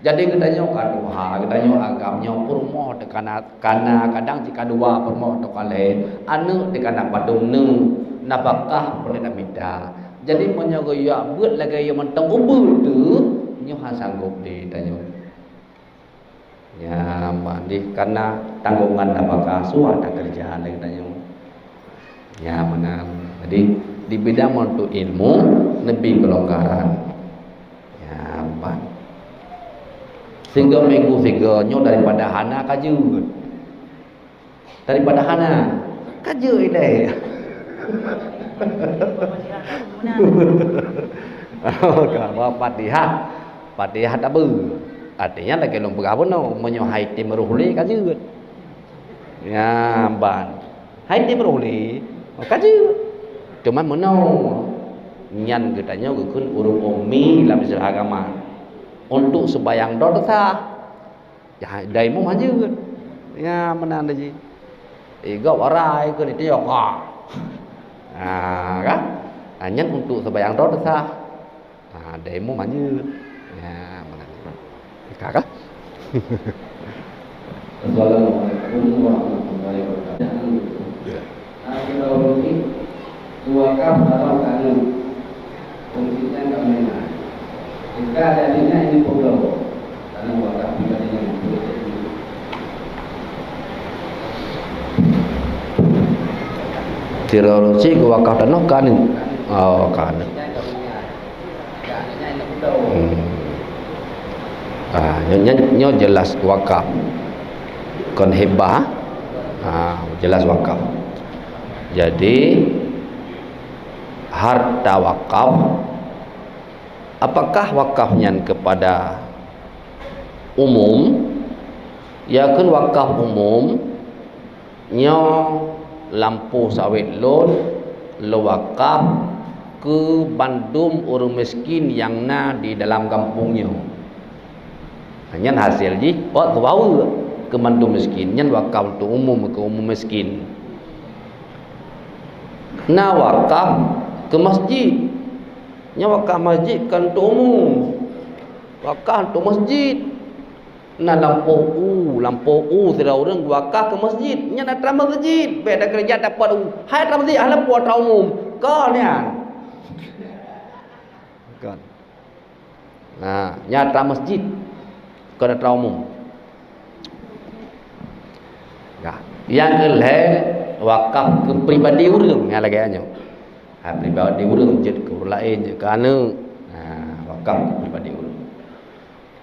Jadi, geutanyoe ka tuha, geutanyoe agam nyoe peurumoh teuh kana, kana kadang cit ka dua peurumoh teuh ka lhée, aneuëk teuh kana padum neuk, nafakah peureulée tamita. Jadi, meunyoe geuyue beuet lagée nyoe mantong ubeuet teuh, nyoe hana sanggob lé tanyoe. Ya, mandi karena tanggungan nafakah suah takeureuja lé geutanyoe. Ya, meunan. Jadi, di bidang menuntut ilmu, leubeh keulonggaran. Ya, ban. Sigoe minggu sigoe nyoe daripada hana ka jeuet. Daripada hana, ka jeuet ilée. Oh, ka ba Fatihah. Fatihah tabeue. Artinya, lagée lôn peugah bunoe, meunyoe hai tem roh lé ka jeuet. Ya, ban. Hai tem roh lé, ka jeuet. Cuman meunoe, nyan geutanyoe geukheun ureuëng ummi lam seulah agama. Untuk seubayang droe teuh sah. Ya, dai mum hana jeuet. Ya, meunan lagée. Eh, gob arai keu ditiyok. Ha. Ha, kan? Ha, nyan untuk seubayang droe teuh sah. Ha, dai mum hana jeuet. Ya, meunan. Ka kah? Assalamualaikum warahmatullahi wabarakatuh. Ya. Akhirul Wujud, dua kaf dalam kanu. Fungsinya kami nah. Jika ada dina ini perlu, karena wakaf pribadi yang boleh jadi. Tirolosi ke wakaf tanoh kanu. Oh, kanu. Hmm. Ah, nyo, nyo, nyo jelas wakaf. Kon hibah. Ah, jelas wakaf. Jadi, harta wakaf, apakah wakaf nyan kepada umum? Ya kan, wakaf umum, nyoe lampôh sawét lôn, lôn wakaf keu bandum ureuëng miskin nyang na di dalam gampông nyoe. Nyan hasil jih, buet geubawa keu bandum miskin. Nyan wakaf untuk umum, keu umum miskin. Na wakaf keu masjid. Nyan wakaf masjid kon untuk umum. Wakaf untuk masjid. Na lampôh u, lampôh u sidroe ureuëng geuwakaf keu masjid. Nyan atra masjid. Bék takeureuja tapot u. Hai atra masjid, hana lampôh atra umum. Kon nyan. Kon. Nah, nyan atra masjid. Kon atra umum. Nah, nyang keu lhée wakaf keu pribadi ureuëng nyang lagée nyoe. Ha, pribadi ureuëng jeuet keu ureuëng laén, jeuet keu aneuëk. Ha, wakaf keu pribadi ureuëng.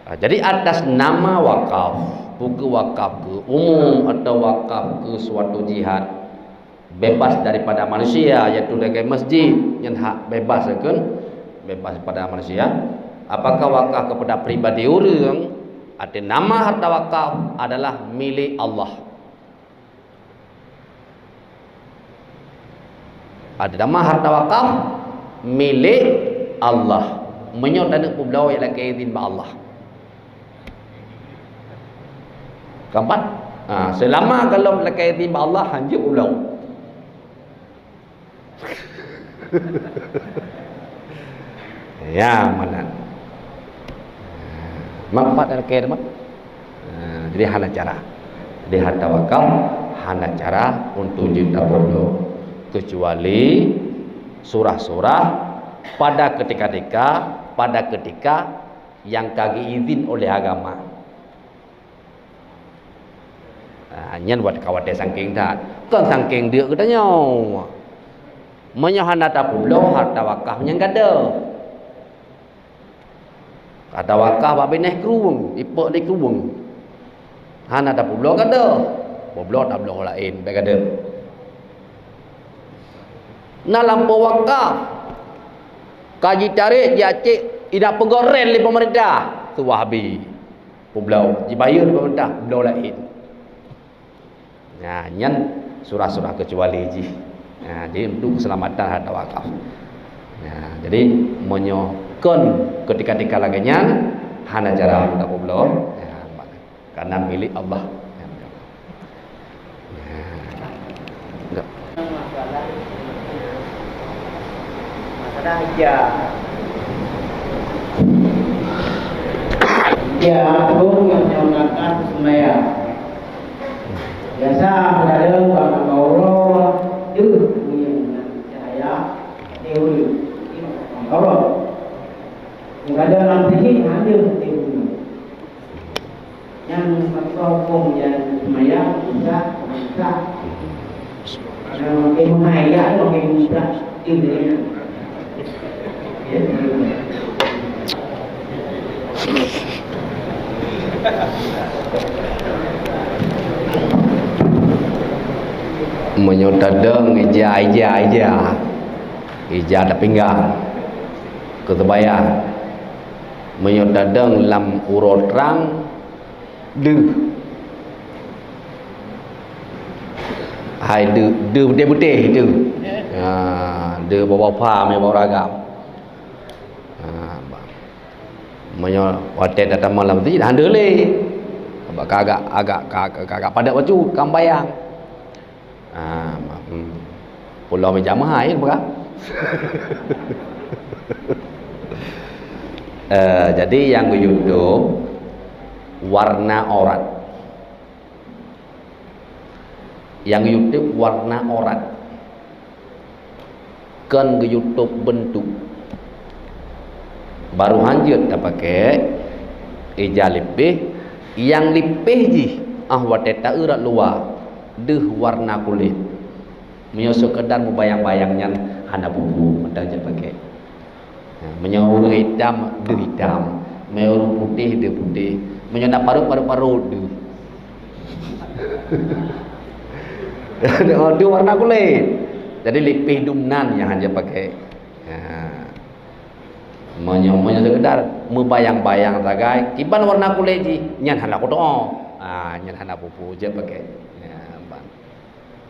Ha, jadi atas nama wakaf, bukan wakaf keu umum atau wakaf keu suatu jihad, bebas daripada manusia, yaitu lagée masjid, nyan hak bebas kan, bebas daripada manusia. Apakah wakaf kepada pribadi ureuëng, arti nama harta wakaf adalah milik Allah. Ada nama harta wakaf milik Allah. Meunyoe taneuk peubloe, ya lakée izin bak Allah. Keempat, ha, selama gohlom lakée izin bak Allah, hanjeuet peubloe. Ya, meunan. Manfaat dan khair mah. Ha, jadi hana cara. Jadi harta wakaf hana cara untuk jeuet tapeuloh, kecuali surah-surah pada ketika-ketika, pada ketika yang ka geuizin oleh agama. Ha, nyan wat ka watée sangking that. Kon sangking deuk geutanyoe. Meunyoe hana tapeubloe harta wakaf nyang gadoh. Harta wakaf bak binéh krueng, ipok di krueng. Hana tapeubloe gadoh. Peubloe tabloe laén, bék gadoh. Na lampôh wakaf. Ka jitarek, jiacek, indak peugorel lé peumeurintah. Tuwah bi. Peubloe, jibayeue lé peumeurintah, bloe laén. Nah, nyan surah-surah kecuali jih. Nah, jadi untuk keselamatan harta wakaf. Nah, jadi meunyoe kon ketika-ketika lagée nyan, hana cara untuk peubloe. Nah, karena milik Allah. Nah, enggak. Masalah hijab. Ya, phôn nyang nyoe meuangkat seumayang. Biasa, kadang bak mata uroe deuh meunyoe na cahya, teuri. Kadang lam teungoh hana teuri. Nyang meukoh-koh nyang seumayang, Isa, Isa. Nyang makin meuhai, ya, makin mudah. Meunyoe tadong ija, ija, ija. Ija tapinggang. Keu seumayang. Meunyoe tadong lam uroe trang, deuh. Hai deuh, deuh beuteh-beuteh deuh. Ha, deuh bak bapa, mé bak ureueng agam. Ha, ba-, meunyoe watèe tatamong lam masjid, hana deuh lé. Bak ka agak, agak, ka, ka, ka agak padat bacut, ka seumayang. Ah, ma-, hmm. Pulo meja meuhai, peugah. Eh, jadi nyang geuyue tôb warna aurat. Nyang geuyue tôb warna aurat. Kon geuyue tôb beuntuk. Baru hanjeuet tapaké ija lipéh, nyang lipéh jih, ah, watèe ta-eu rot luwa, deuh warna kulét. Meunyoe seukeudar meubayang-bayang nyan hana peue-peue, mantong jeuet paké. Nah, meunyoe ureueng itam, deuh itam. Meunyoe ureueng putéh, deuh putéh. Meunyoe na parot, parot-parot deuh. Deuh warna kulét. Jadi lipéh dum nan nyang hana jeuet paké. Nah. Meunyoe, meunyoe seukeudar meubayang-bayang sagai, kiban warna kulét jih, nyan hana kutoh. Ah, nyan hana peue-peue, jeuet paké. Nyan, ban.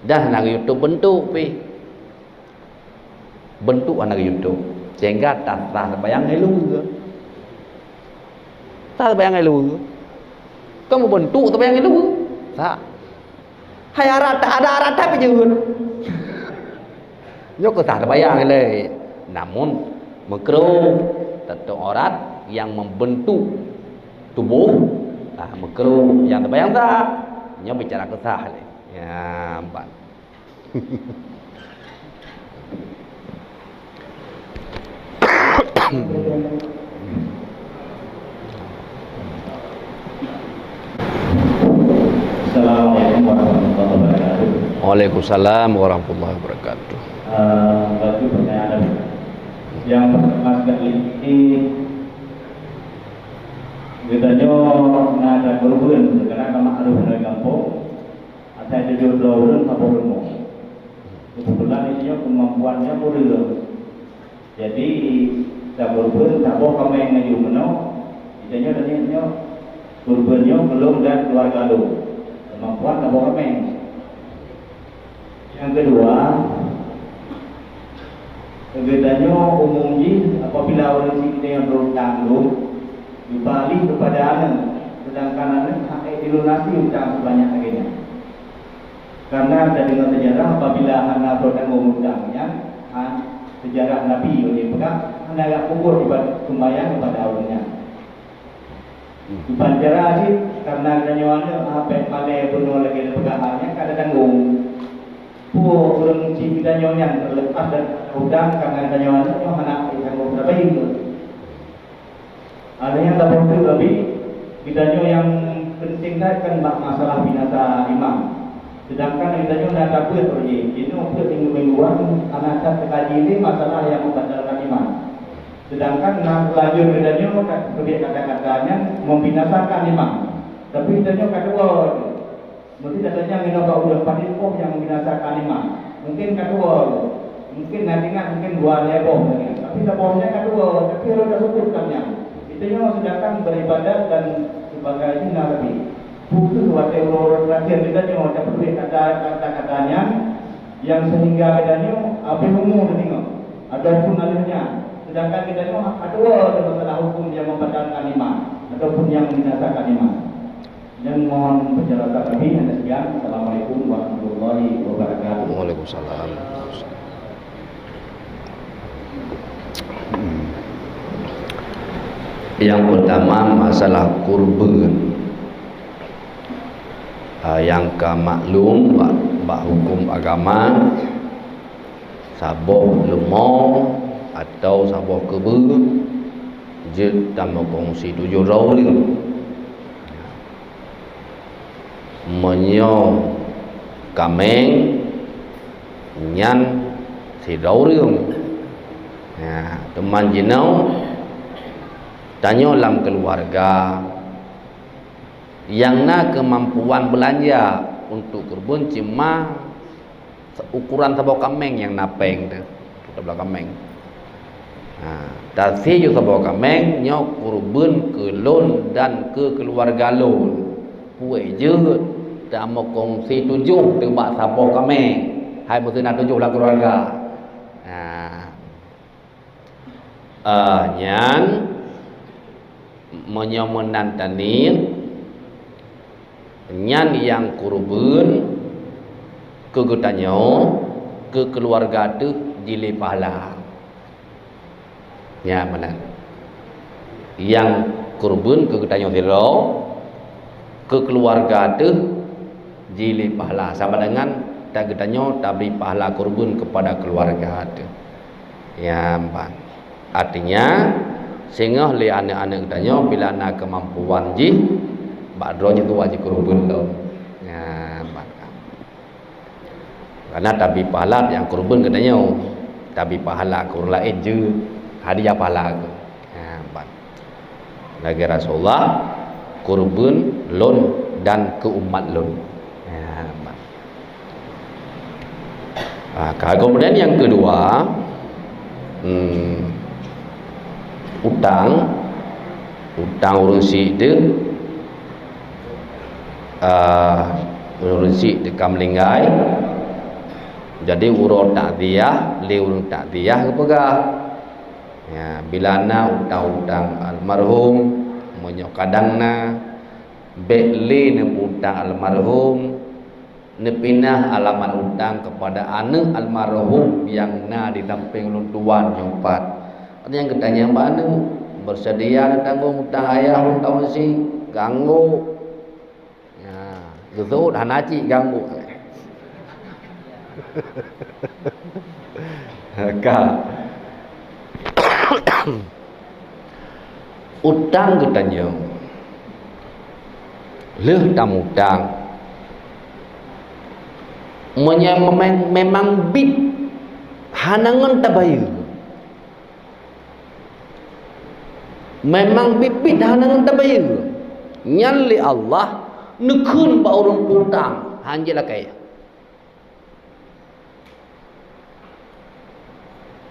Dan hana geuyue tôb beuntuk pih. Beuntuk hana geuyue tôb. Sehingga tasah seumayang lé luweue. Tasah seumayang lé luweue. Kon meubeuntuk seumayang lé luweue. Sa. Hai aurat, ada aurat tapi jeuet. Nyoe keu sah seumayang lé. Namun, meukruh tatôb aurat nyang membentuk tuboh, ah, meukruh nyang seumayang sah. Nyoe bicara keu sah lé. Ya, ban. Assalamualaikum warahmatullahi wabarakatuh. Waalaikumsalam warahmatullahi wabarakatuh. Eh, bagi pertanyaan yang pertama sekali ini, geutanyoe na ada gurbeuen, karena ka maklum dari kampung, asai tujoh droe ureueng saboh rumoh. Kebetulan ini kemampuannya kureueng. Jadi, saboh gurbeuen, saboh kaméng aju meunoe, geutanyoe dan nyoe, gurbeuen nyoe keu lôn dan keuluwarga lôn. Kemampuan saboh kaméng. Nyang keudua, geutanyoe umum jih apabila ureueng syiek geutanyoe berutang lom, geupaléh keupada aneuk, seudangkan aneuk hana dilunasi utang seubanyak lagèe nyan. Karena tadeungoe seujarah, apabila hana soe tanggong utang nyan, ha, seujarah Nabi ulôn peugah, hana jak peubuet ibadat sumbayang keupada ureueng nyan. Iban cara cit, karena geutanyoe aneuk, ha, bèk malèe bunoe lagèe neupeugah nyan ka tatanggong. Peue ureueng syiek geutanyoe nyan, terlepas dari utang, karena geutanyoe aneuk nyoe hana tanggong sabe. Ada nyang saboh teuk Abi, geutanyoe nyang penting that kan bak masalah binasa imam. Sedangkan geutanyoe na tabeuet lagèe, jinoe peuet minggu-mingguan hana that teukaji lé masalah nyang membatalkan imam. Sedangkan na seulanjut geutanyoe ka teubiet kata-kata nyan membinasakan imam. Tapi geutanyoe ka tuwoe. Meusti tatanyong inoe bak ulôn, padum boh nyang binasakan imam. Mungkin ka tuwoe, mungkin na ingat, mungkin dua lhèe boh lagèe nyan. Tapi saboh nyan ka tuwoe, tapi ulôn ka seubut ka nyan. Geutanyoe sedangkan beribadat dan sebagainya na Nabi. Bukeuh watèe uroe-uroe terakhir geutanyoe tapeuduek kata, kata-kata nyan, nyang sehingga geutanyoe habéh umu teudeungoe. Ataupun aleuh nyan, sedangkan geutanyoe ka tuwoe masalah huköm nyang membatalkan imam ataupun nyang membinasakan imam. Dan mohon penjelasan lebih, hanya sekian. Assalamualaikum warahmatullahi wabarakatuh. Waalaikumsalam. Hmm. Nyang peutama, masalah kurban. Ah, nyang ka maklum bak, bak huköm agama, saboh leumô atawa saboh keubeue jeuet tameukongsi tujoh droe ureuëng. Meunyoe kaméng, nyan sidroe ureuëng. Nah, teuma jinoe tanyoe lam keuluwarga nyang na keumampuan beulanja untuk kurban cuma ukuran saboh kaméng nyang na péng teuh, saboh kaméng. Ha, tasie ju saboh kaméng nyoe kurban keu lôn dan keu keuluwarga lôn. Peue jeuet tameukongsi tujoh teuh bak saboh kaméng, hai meuseuti na tujoh lam keuluwarga. Ha. Ah, nyan meunyoe meunan taniet, nyan nyang kurban keu geutanyoe, keu keuluwarga teuh jilée pahala. Nyan meunan. Nyang kurban keu geutanyoe sidroe, keu keuluwarga teuh jilée pahala. Sama dengan ta geutanyoe tabri pahala kurban keupada keuluwarga teuh. Nyan ban. Artinya, singoh lé aneuëk-aneuëk geutanyoe bila na keumampuan jih, bak droe jih tuwoe jikurban lom. Nyan ban. Karena tabri pahala nyang kurban geutanyoe, tabri pahala keu ureuëng laén jeuet, hadiah pahala keu. Nyan ban. Lagée Rasulullah, kurban lôn dan keu umat lôn. Nyan ban. Ah, ka, kemudian nyang keudua, hmm, utang, utang ureuëng syiek teuh, ah, ureuëng syiek teuh ka meuninggai. Jadi uroe takziah, lé ureuëng takziah geupeugah, ya, bila na utang-utang almarhum, meunyoe kadang na, bék lé neupeu-utang almarhum, neupinah alamat utang keupada aneuëk almarhum nyang na di sampéng ulôn tuan nyoe pat. Ada nyang geutanyong bak aneuëk, "Beuseudia neutanggong utang ayah lôn taun si?" Ganggok. Ya, geuseuôt hana cit ganggok. Ka. Utang geutanyoe lheueh tamutang, meunyoe memang, memang biet hana ngon tabayeue, memang biet-biet hana ngon tabayeue, nyan lé Allah neukheun bak ureuëng putang, hanjeuet lakée.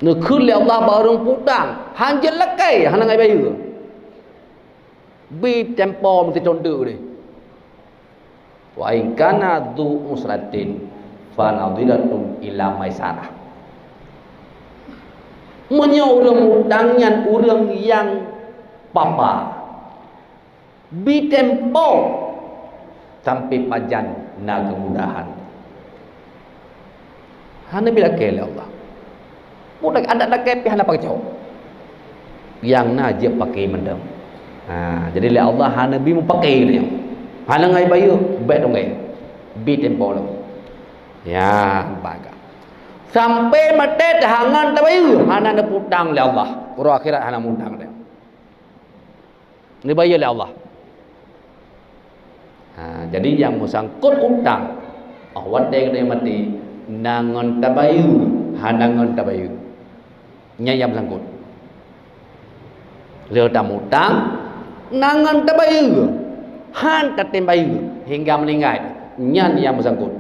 Neukheun lé Allah bak ureuëng putang, hanjeuet lakée hana ngai bayeue. Bi tempo meusiton deuk deh. "Wa in kana dzu usratin fa nadhiratun ila maisarah." Meunyoe ureuëng utang nyan ureuëng nyang papa, bi tempo sampai pajan na keumudahan. Hana bi lakée lé Allah. Mudah adat lakée pih hana pakai cok. Nyang na jeuet pakai mantong. Ha, jadi lé Allah hana bi meupakai lé nyoe. Hana ngai bayeue, bék dongée. Bi tempo lom. Ya, baga. Sampai maté tahangon tabayeue, hana neuputang lé Allah. Uroe akhirat hana mutang lé. Neubayeue lé Allah. Ha, jadi nyang meusangkot utang, oh, watée geutanyoe maté, na ngon tabayeue, hana ngon tabayeue. Nyan nyang meusangkot. Lheueh tamutang, na ngon tabayeue, han tatem bayeue, hingga meuninggai, nyan nyang meusangkot.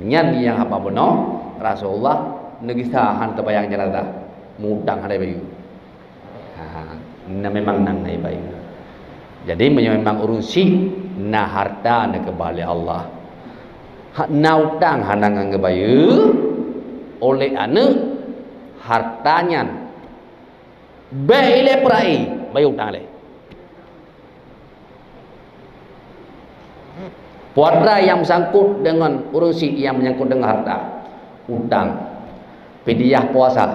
Nyan nyang haba bunoe Rasulullah neugisa han teubayang jenazah, mutang hana bayeue. Ha, na memang nang ngai bayeue. Jadi meunyoe memang ureuëng syiek na harta neukeubah lé Allah, ha, na utang hana ngon geubayeue, oleh aneuëk harta nyan bék ilée peurai bayeue utang lé. Puasa nyang meusangkot deungon ureuëng syiek nyang menyangkut deungon harta, utang, fidyah puasa.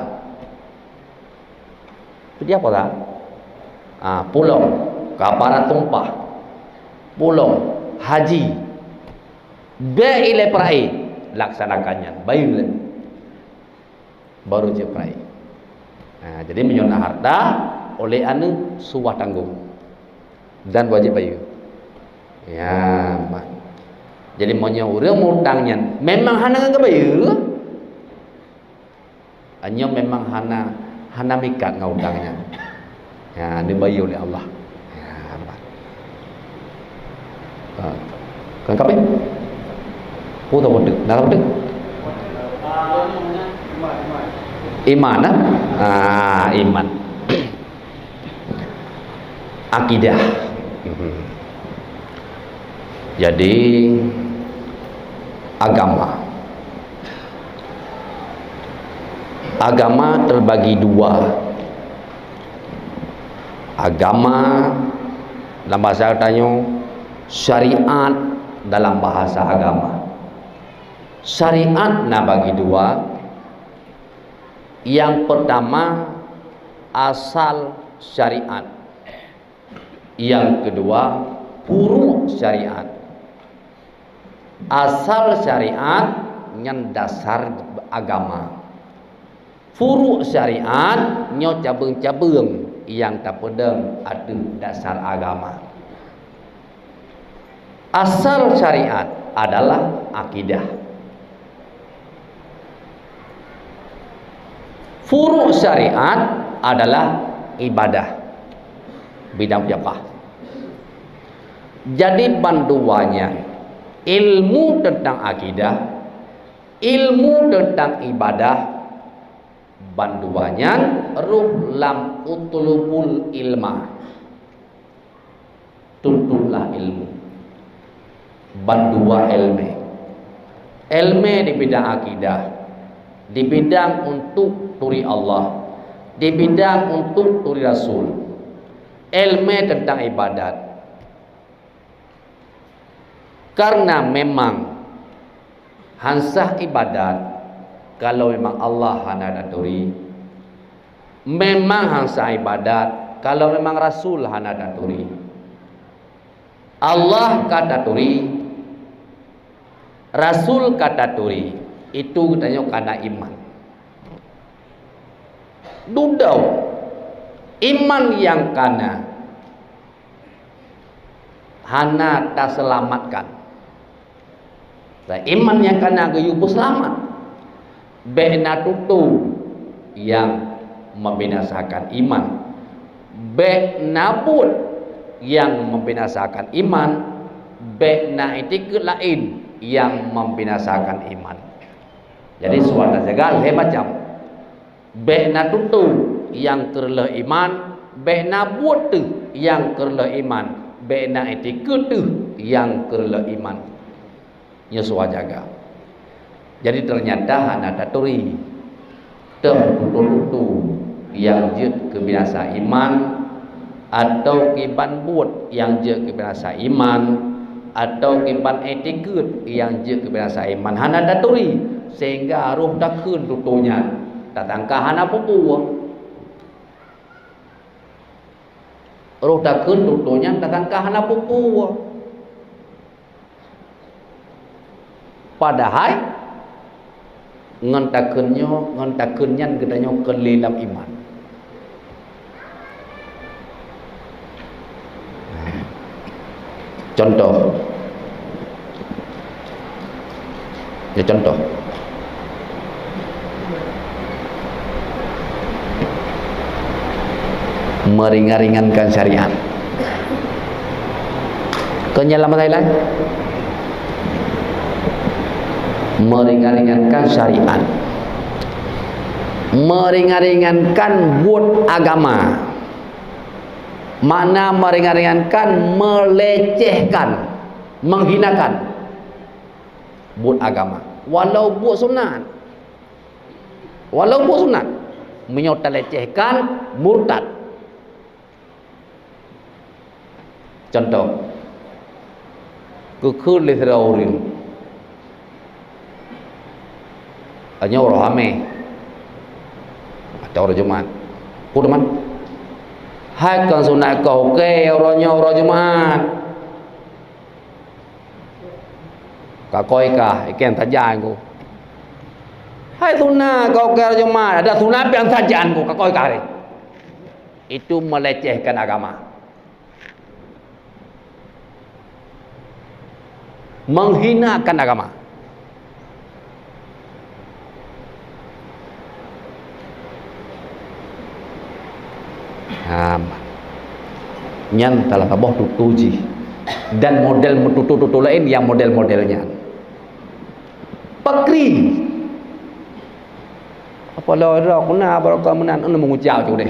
Peudiah puasa. Ah, pulom, kafarat tumpah. Pulom, haji. Bèk ilèe peura'i, laksanakan nyan, bayeue lé. Baru jeuet peura'i. Nah, jadi meunyoe na hareuta, oleh aneuk suwah tanggong. Dan wajéb bayeue. Ya, mak. Jadi meunyoe ureueng mutang nyan memang hana ngon geubayeue, nyoe memang hana, hana mikat ngon utang nyan. Ya, neubayeue lé Allah. Ya, mak. Ha. Kan kapé? Peue ka beutôi? Dah beutôi? Iman, ah? Ah, iman. Akidah. Jadi, agama. Agama terbagi dua. Agama dalam bahasa tanyoe, syariat dalam bahasa agama. Syariat na bagi dua. Yang pertama, asal syariat. Yang kedua, furu' syariat. Asal syariat nyan dasar agama. Furu' syariat nyoe cabeueng-cabeueng nyang tapeudong ateueh dasar agama. Asal syariat adalah akidah. Furu' syariat adalah ibadah, bidang fiqah. Jadi bandua nyan, ilmu teuntang akidah, ilmu teuntang ibadah, bandua nyan rhoh lam utlubul ilma. Tuntutlah ilmu. Bandua èleumèe. Èleumèe di bidang akidah, di bidang untuk turi Allah, di bidang untuk turi Rasul. Èleumèe teuntang ibadat. Karena memang han sah ibadat kalau memang Allah hana taturi. Memang han sah ibadat kalau memang Rasul hana taturi. Allah ka taturi, Rasul ka taturi, itu geutanyoe kana iman. Dudoe, iman nyang kana hana taseulamatkan. Dan iman nyang kana geuyue peuseulamat. Bèk na tutoe nyang membinasakan iman. Bèk na buet nyang membinasakan iman. Bèk na itikeuet laén nyang membinasakan iman. Jadi, suwat tajaga lhèe macam. Bèk na tutoe nyang keureuleuh iman, bèk na buet teuh nyang keureuleuh iman, bèk na itikeuet teuh nyang keureuleuh iman. Nyoe suwat jaga. Jadi, ternyata hana taturi. Teuh tutoe-tutoe nyang jeuet keu binasa iman, atau kiban buet nyang jeuet keu binasa iman, atau kiban itikeuet nyang jeuet keu binasa iman, hana taturi, sehingga rhoh takheun tutoe nyan, tasangka hana peue-peue. Rhoh takheun tutoe nyan, tasangka hana peue-peue. Padahai ngon takheun nyoe, ngon takheun nyan geutanyoe keu lé lam iman. Contoh. Ya, contoh. Meringan-ringankan syariat. Keu nyan lam bahasa laén? Meringan-ringankan syariat. Meringan-ringankan buet agama. Makna meringan-ringankan, melecehkan, menghinakan buet agama. Walau buet sunat. Walau buet sunat. Meunyoe talecehkan, murtad. Contoh, geukheun lé sidroe ureueng, nyoe uroe Hamèh atau uroe Jumat, peue teuma? Hai kon sunat kah ukée uroe nyoe uroe Jumat. Ka koi kah, ikén sajan ku. Hai sunat kah ukée uroe Jumat, ada sunat pian sajan ku, ka koi kah deh. Itu melecehkan agama. Menghinakan agama. Ha, nyan salah saboh tutoe jih. Dan model tutoe-tutoe laén nyang model-model nyan. Pakri. Apa lo ro kuna baroe meunan anu mengucap tu deh.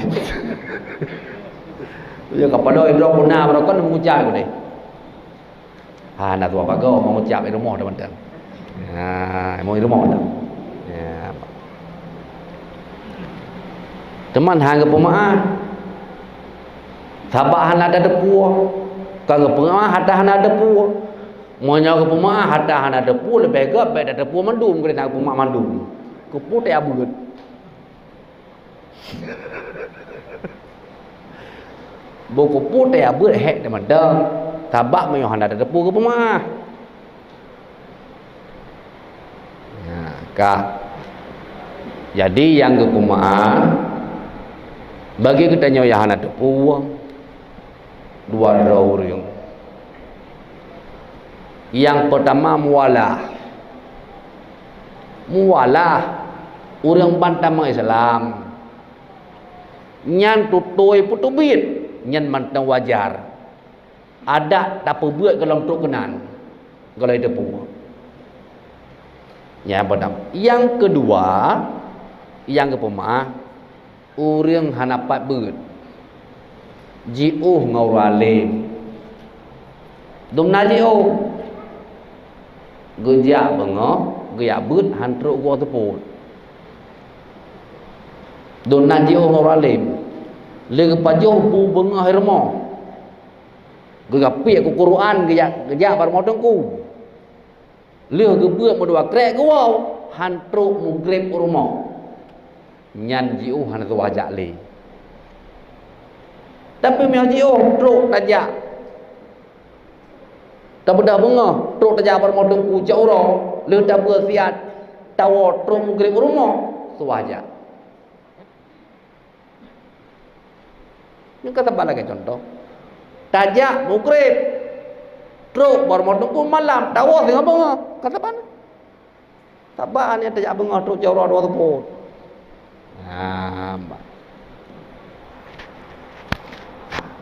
Ya, apa lo ro kuna baroe mengucap tu deh. Ha, na tuan pagoe mengucap di rumoh teman-teman. Ha, mau di rumoh dah. Ya. Teman hang geupeumaah. Sabab hana ada teupeue. Ka geupeumaah hata hana ada teupeue. Meunyoe geupeumaah hata hana teupeue, leubeh gét bék tateupeue mandum, keuneuk na geupeumaah mandum. Keupeue teuh abeuet. Bukeupeue teuh abeuet hék teumantong, sabab meunyoe hana tateupeue geupeumaah. Nah, ka. Jadi nyang geupeumaah bagi geutanyoe nyang hana teupeue, dua droe ureuëng. Nyang peutama mualah. Mualah ureuëng bantameung Islam. Nyan tutoe peuteubiet, nyan mantong wajar. Adat tapeubeuet gohlom trok keunan, gohlom teupeue. Nyang peutama. Nyang keudua, nyang geupeumaah, ureuëng hana pat beuet, jiôh ngon ureuëng além. Dumna jiôh, geujak beungoh, geujak beuet han trok geuwoe seupôt. Dumna jiôh ngon ureuëng além, lé geupajoh bu beungoh i rumoh. Geugapiek keu Quran geujak, geujak bak rumoh teungku. Lheueh geubeuet meudua krek geuwoe, han trok mugreb u rumoh. Nyan jiôh hana tuwah jak lé. Tapi meunyoe jiôh trok tajak, tabeudôh beungoh, trok tajak bak rumoh teungku cok uroe, lheueh tabeue siat, tawoe trok mugreb u rumoh, tuwah jak. Nyoe ka saban lagée cuntoh. Tajak mugreb, trok bak rumoh teungku malam, tawoe singoh beungoh. Ka saban. Saban nyang tajak beungoh trok cok uroe dua teupôt. Nah, ba-,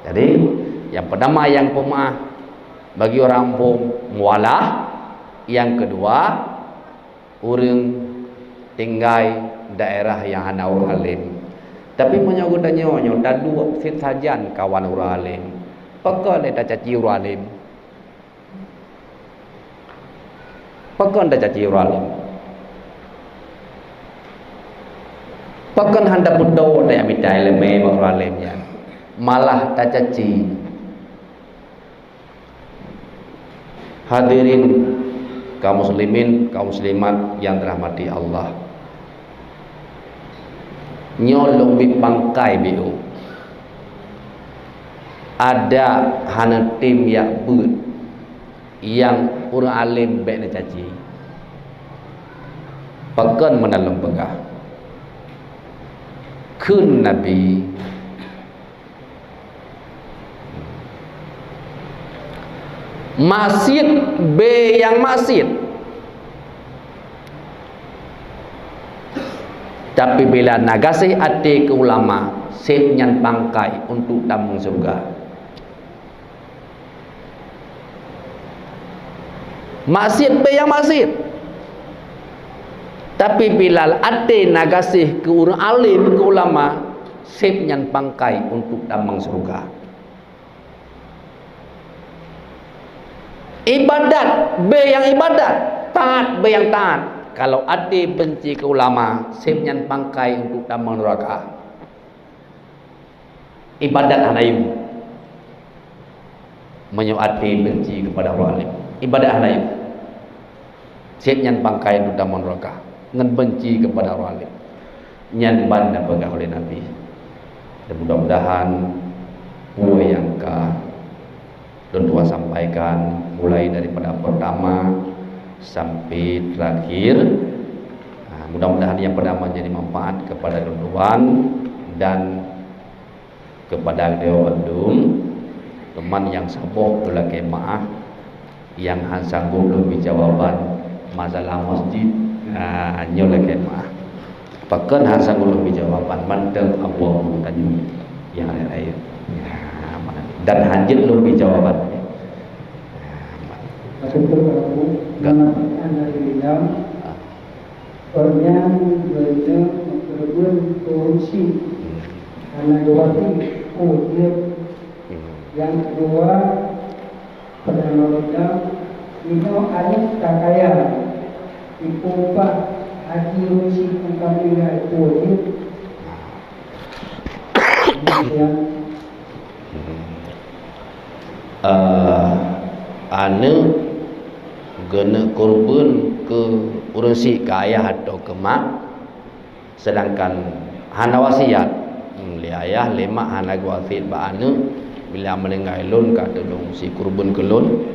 jadi, nyang peutama nyang peumeu'ah bagi ureuëng mualah, nyang keudua, ureuëng tinggai daerah nyang hana ureuëng além. Tapi meunyoe geutanyoe nyoe taduek sit sajan kawan ureuëng além, pakon lé tacaci ureuëng além? Pakon tacaci ureuëng além? Pakon hana peutoe tajak mita iéleumé bak ureuëng além nyan? Malah tacaci. Hadirin kaum muslimin, kaum muslimat yang dirahmati Allah. Nyoe lôn bit pangkai biôh. Adak hana tem jak beuet nyang ureuëng além bék neucaci. Pakon meunan lôn peugah? Kheun Nabi, maksiet bé nyang maksiet. Tapi bila na gaséh até keu ulama, seb nyan pangkai untuk tamong syeuruga. Maksiet bé nyang maksiet. Tapi bila até na gaséh keu ureuëng além, keu ulama, seb nyan pangkai untuk tamong syeuruga. Ibadat bé nyang ibadat, taat bé nyang taat. Kalau até benci keu ulama, seb nyan pangkai untuk tamong neuraka. Ibadat hana yum. Meunyoe até benci keupada ureuëng além, ibadat hana yum. Seb nyan pangkai untuk tamong neuraka ngon benci keupada ureuëng além. Nyan ban na peugah uleh Nabi. Dan mudah-mudahan Peue nyang ka lôn tuan sampaikan mulai daripada pertama sampai terakhir. Ah, mudah-mudahan nyang pertama jadi manfaat kepada lôn tuan dan kepada geutanyoe bandum. Teuma nyang saboh lôn lakée meu'ah, nyang han sanggob lôn bri jawaban masalah masjid, ah, nyoe lakée meu'ah. Pakon han sanggob lôn bri jawaban, mantong Allah tanyoe nyang rayeuk-rayeuk. Ya, dan han jeuet lôn bri jawaban. Betul, Pak Abu. Enggak. Nama pertanyaan dari William. Ah. Pernyataan geuneuk meukeureubeuen keu ureueng chik, hana geuwasiet, oh, jeuet. Hmm. Nyang keudua, peureulée meurudah, inoe aneuk ka kaya, ipeupah haji ureueng chik nyang ka meuninggai, oh, jeuet. Demikian. Eh, aneuk geuneuk keureubeuen keu ureueng chik, keu ayah atau keu mak, sedangkan hana wasiat. Hmm, lé ayah, lé mak hana geuwasiet bak aneuk, bila meuninggai lôn ka tulông si keureubeuen keu lôn,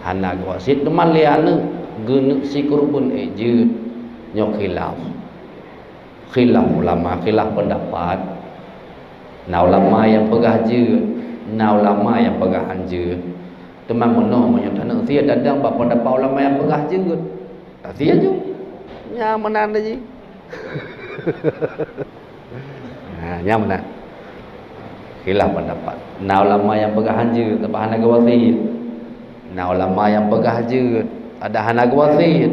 hana geuwasiet. Teuma lé aneuk geuneuk si keureubeuen, eh, jeuet. Nyoe khilaf. Khilaf ulama, khilaf pendapat. Na ulama nyang peugah jeuet, na ulama nyang peugah han jeuet. Teuma meunoe, meunyoe taneuk sie tadong bak pendapat ulama nyang peugah jeuet, tasie ju. Nyan meunan lagée. Nah, nyan meunan. Khilaf pendapat. Na ulama nyang peugah han jeuet, sabab hana geuwasiet. Na ulama nyang peugah jeuet, ada hana geuwasiet.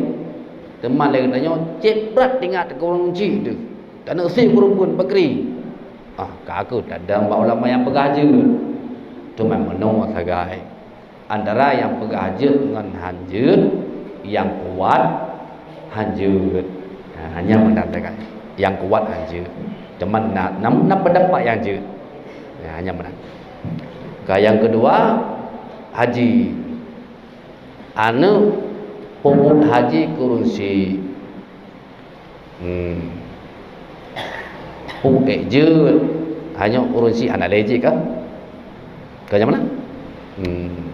Teuma lé geutanyoe cit brat ingat keu ureueng chik teuh. Taneuk sie keureubeuen, pakri. Ah, ka kheueh tadong bak ulama nyang peugah jeuet. Teuma meunoe sagai. Antara nyang peugah jeuet ngon han jeuet, nyang kuat han jeuet. Nah, nyan meunan sagai. Nyang kuat han jeuet. Teuma na, na, na pendapat nyang jeuet. Nah, nyan meunan. Ka nyang keudua, haji. Aneuk peubuet haji keu ureueng chik. Hmm. Peue jeuet, hana ureueng chik hana lé jih ka? Ka nyang meunan? Hmm.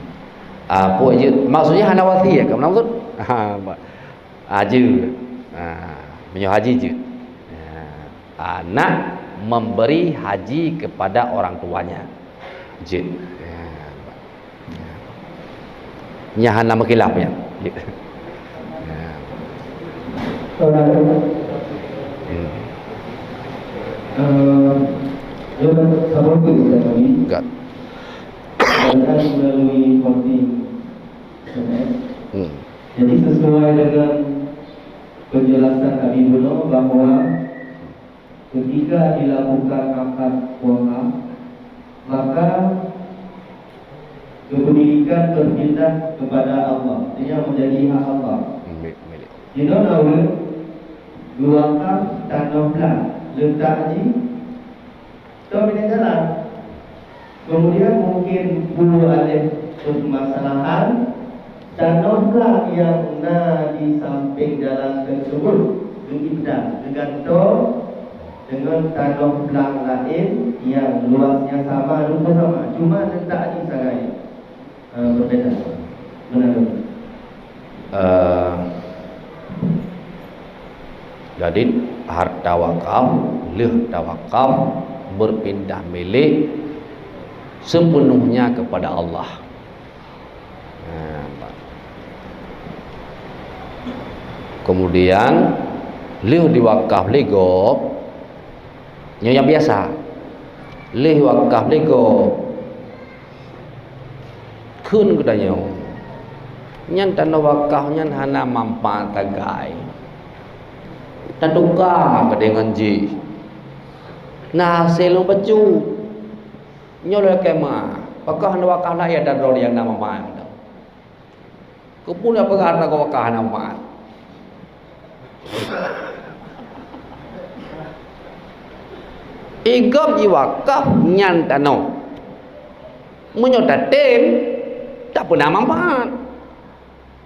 Ah, peue jeuet, maksudnya hana wasiet ka meunan maksud? Ha, ba-, ah, jeuet. Ah, meunyoe haji jeuet. Ah, anak memberi haji kepada orang tuanya. Jeuet. Ya. Nyan hana meukhilaf nyan. Jeuet. Ya. Hmm. Eh, ya, sabar dulu, Ustaz Tommy. Enggak. Saya melalui voting S M S. Hmm. Jadi, sesuai dengan penjelasan Abi Bruno bahwa ketika dilakukan akad wakaf, maka kepemilikan berpindah kepada Allah, artinya menjadi hak Allah. Milik, milik. Di dalam geuwakaf tanoh blang, letak jih, toh bidang jalan. Kemudian mungkin peue aléh permasalahan, tanoh blang nyang na di sampéng jalan tersebut geuibdah, geugantoe deungon tanoh blang laén nyang luasnya sama, rupa sama, cuma letak jih sagai, eh, berbeda. Meunan. Eh, jadi, harta wakaf, lheueh tawakaf, berpindah milik sepenuhnya kepada Allah. Nah, kemudian, lheueh diwakaf lé gob, nyoe nyang biasa. Lheueh wakaf lé gob, kheun geutanyoe, nyan tanoh wakaf nyan hana manfaat sagai. Tatuka keudeh ngon jih. Na hasé lôn bacut. Nyoe lôn lakée meu'ah. Pakon hana wakaf lagée dan droe nyang na manfaat. Keupeue na peugah tanoh wakaf hana manfaat? Igob jiwakaf nyan tanoh. Meunyoe tatem, tak peuna manfaat.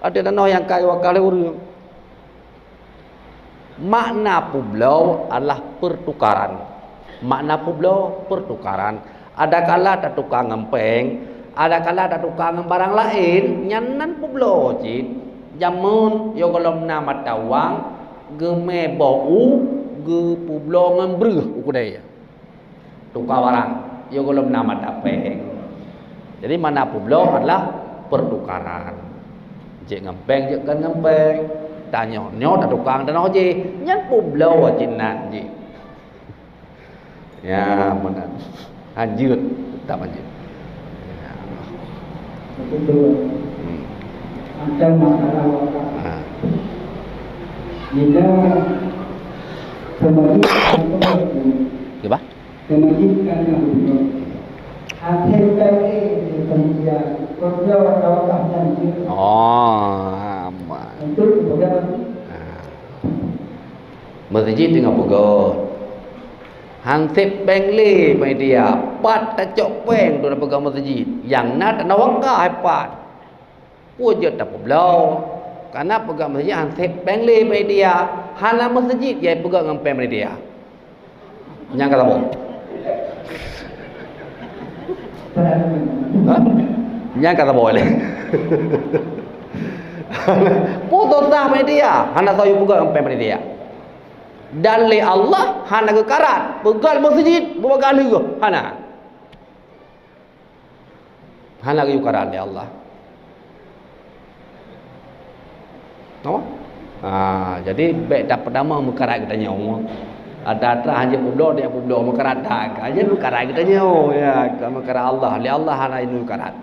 Ada tanoh nyang ka jiwakaf lé ureuëng. Makna peubloe adalah pertukaran. Makna peubloe, pertukaran. Adakala tatuka ngon péng, adakala tatuka ngon barang laén, nyan nan peubloe cit. Jameun yoh gohlom na mata uang, geumé boh u, geupeubloe ngon breuh u keudè. Tuka barang, yoh gohlom na mata péng. Jadi, makna peubloe adalah pertukaran. Jeuet ngon péng, jeuet kon ngon péng. Tanyoe, nyoe tatuka ngon tanoh jih. Nyan peubloe cit nan jih. Ya, meunan. Hanjeuet, teutap hanjeuet. Ya. Betul. Hmm. Ada masalah wakaf. Ha. Bila kembali ke Apa? Kembali ke Hati tadi kemudian kerja wakaf dan Oh, aman. Untuk kemudian Ha. Meuseujid teungoh peugöt. Han sép péng lé panitia, pat tacok péng tu tapeugöt meuseujid. Nyang na tanoh wakaf pat. Peue jeuet tapeubloe? Kana peugöt meuseujid han sép péng lé panitia. Hana meuseujid jai peugöt ngon péng panitia. Nyang ka saboh. Ha? Nyang ka saboh lé. Peue susah panitia? Hana soe peugöt ngon péng panitia. Dan lé Allah hana geukarat. Peugöt meuseujid, beubagoe lheueh. Hana. Hana geuyue karat lé Allah. Nampak? Ha, jadi bèk tapeutama meukarat geutanyoe. Atra-atra hanjeuet peubloe, dia peubloe meukarat that. Hanjeuet meukarat geutanyoe, ya, ka meukarat Allah. Lé Allah hana ineuk karat.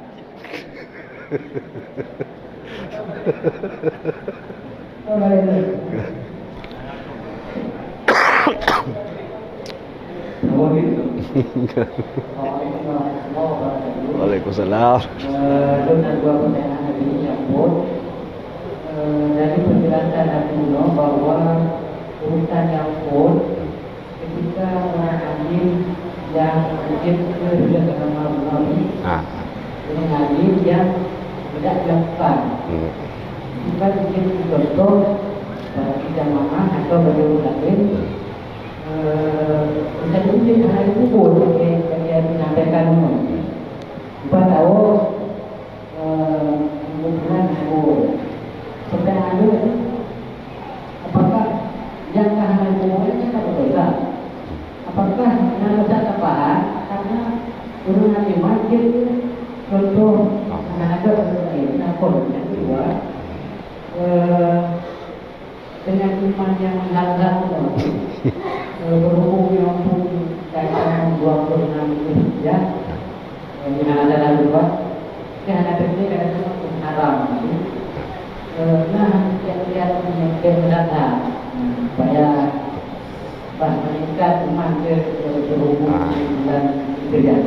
Waalaikumsalam. Eh, lôn na dua pertanyaan lagi nyang phôn. Eh, dari penjelasan Abu Nur bahwa urusan nyang phôn Ketika orang alim yang mungkin ke dalam Nabi, Ah. dengan alim yang tidak dilakukan. Hmm. Bukan mungkin contoh bagi jamaah atau bagi orang lain, eh, bisa mungkin hal itu pun bagi, bagi yang menyampaikan. Empat tahun, eh, kemudian aku sampai anu, apakah yang tahanan umurnya kan tak betul lah? Apakah nama tak tepat karena turunan iman dia tu contoh Ah. anak ada orang lain, kenapa? Yang kedua, eh, dengan iman yang menghalang, eh, berhubung yang pun datang dua puluh enam Hijriah, eh, dengan ada lalu, Pak. Tapi hana kecil, kadang-kadang pun haram. Eh, nah, tiap-tiap punya keberataan. Hmm, supaya bah meningkat iman ke, ke berhubung Ah. dengan Hijriah.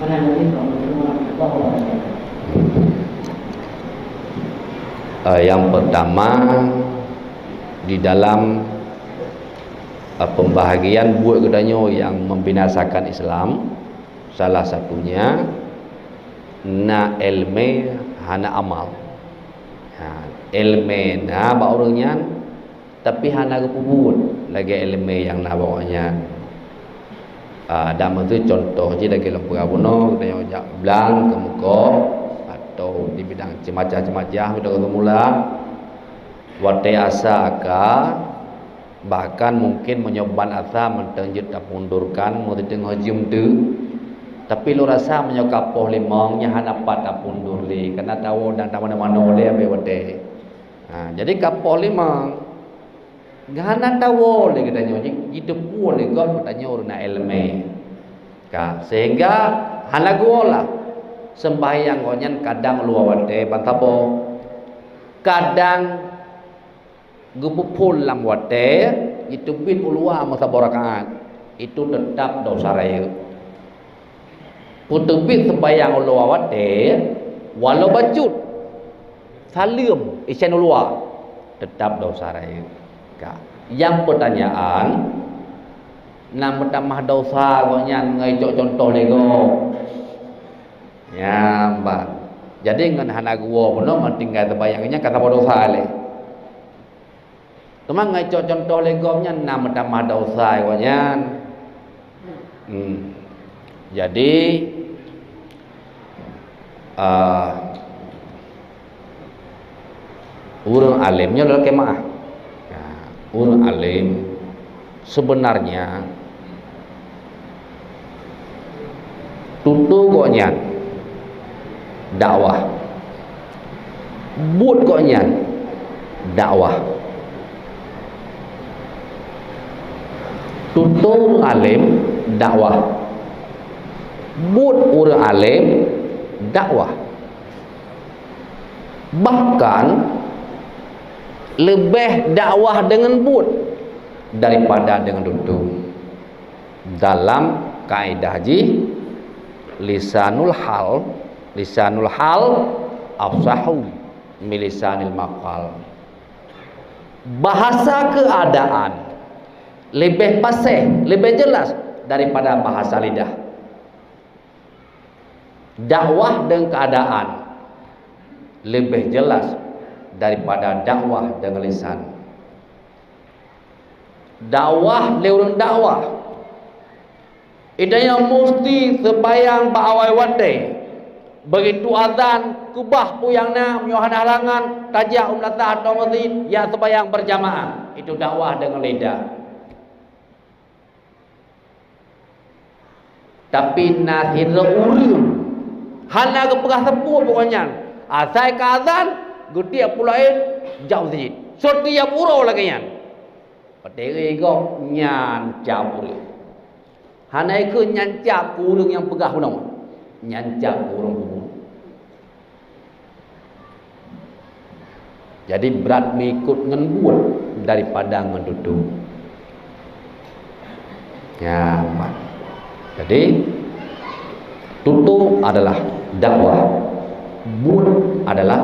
Mana lagi, Assalamualaikum warahmatullahi wabarakatuh. Eh, yang pertama, di dalam, eh, pembahagian buet geutanyoe yang membinasakan Islam, salah satunya na ilmé hana amal. Ha, ilmé na bak ureueng nyan, tapi hana geupeubuet lagèe ilmé nyang na bak awaknyan. Ah, dan meuseu contoh jih lagèe lôn peugah bunoe, geutanyoe jak blang keu muka atau di bidang ceumacah-ceumacah, bidang seumula. Watèe asa ka, bahkan mungkin meunyoe ban asa mantong jeuet tapundurkan, meusiteungoh jeuem teuk, tapi lôn rasa meunyoe ka poh limong, nyan hana pat tapundur lé, kana tawoe dan tamanoe-manoe lé abéh watèe. Ha, jadi ka poh limong, hana tawoe lé geutanyoe, ji-, jiteupeue lé gob geutanyoe ureueng na ileumèe. Ka, sehingga hana geuwoe lah. Seumbahyang gobnyan kadang luwa watèe ban saboh. Kadang geupeuphon lam watèe, jiteubiet u luwa meusaboh rakaat. Itu teutap desya rayeuk. Peuteubiet seumbahyang u luwa watèe, walau bacut, saleuem, isen u luwa, teutap desya rayeuk. Ka. Nyang peutanyaan, na meutamah desya gobnyan ngon icok cuntoh lé gob. Nyan ban. Jadi ngon hana geuwoe bunoe ngon tinggai seumbahyang nyan ka saboh desya lé. Teuma ngon icok cuntoh lé gob nyan na meutamah desya gobnyan. Hmm. Jadi, ah, ureuëng além nyoe lagée meuah. Nah, ureuëng além sebenarnya tutoe gobnyan dakwah. Buet gobnyan dakwah. Tutoe ureuëng além dakwah. Buet ureuëng além dakwah. Bahkan leubeh dakwah deungon buet daripada deungon tutoe. Dalam kaedah jih, lisanul hal, lisanul hal afsahu min lisanil maqal. Bahasa keadaan lebih fasih, lebih jelas daripada bahasa lidah. Dakwah deungon keadaan lebih jelas daripada dakwah deungon lisan. Dakwah lé ureuëng dakwah, geutanyoe musti seubayang bak awai watée. Begitu azan, keubah peue nyang na, meunyoe hana halangan, tajak u meulasah atau meuseujid, jak seubayang beurjamaah. Itu dakwah deungon lidah. Tapi na sidroe ureuëng hana geupeugah sapeue pokok nyan, asai ka azan, geutiek peue laén, jak meuseujid. Setiap uroe lagée nyan. Padahai gobnyan cap ureuëng. Hana ikheun nyan cap keu ureuëng nyang peugah bunoe. Nyan cap keu ureuëng bubuet. Jadi, brat meuikot ngon buet daripada ngon tutoe. Nyaman. Jadi, tutoe adalah dakwah. Buet adalah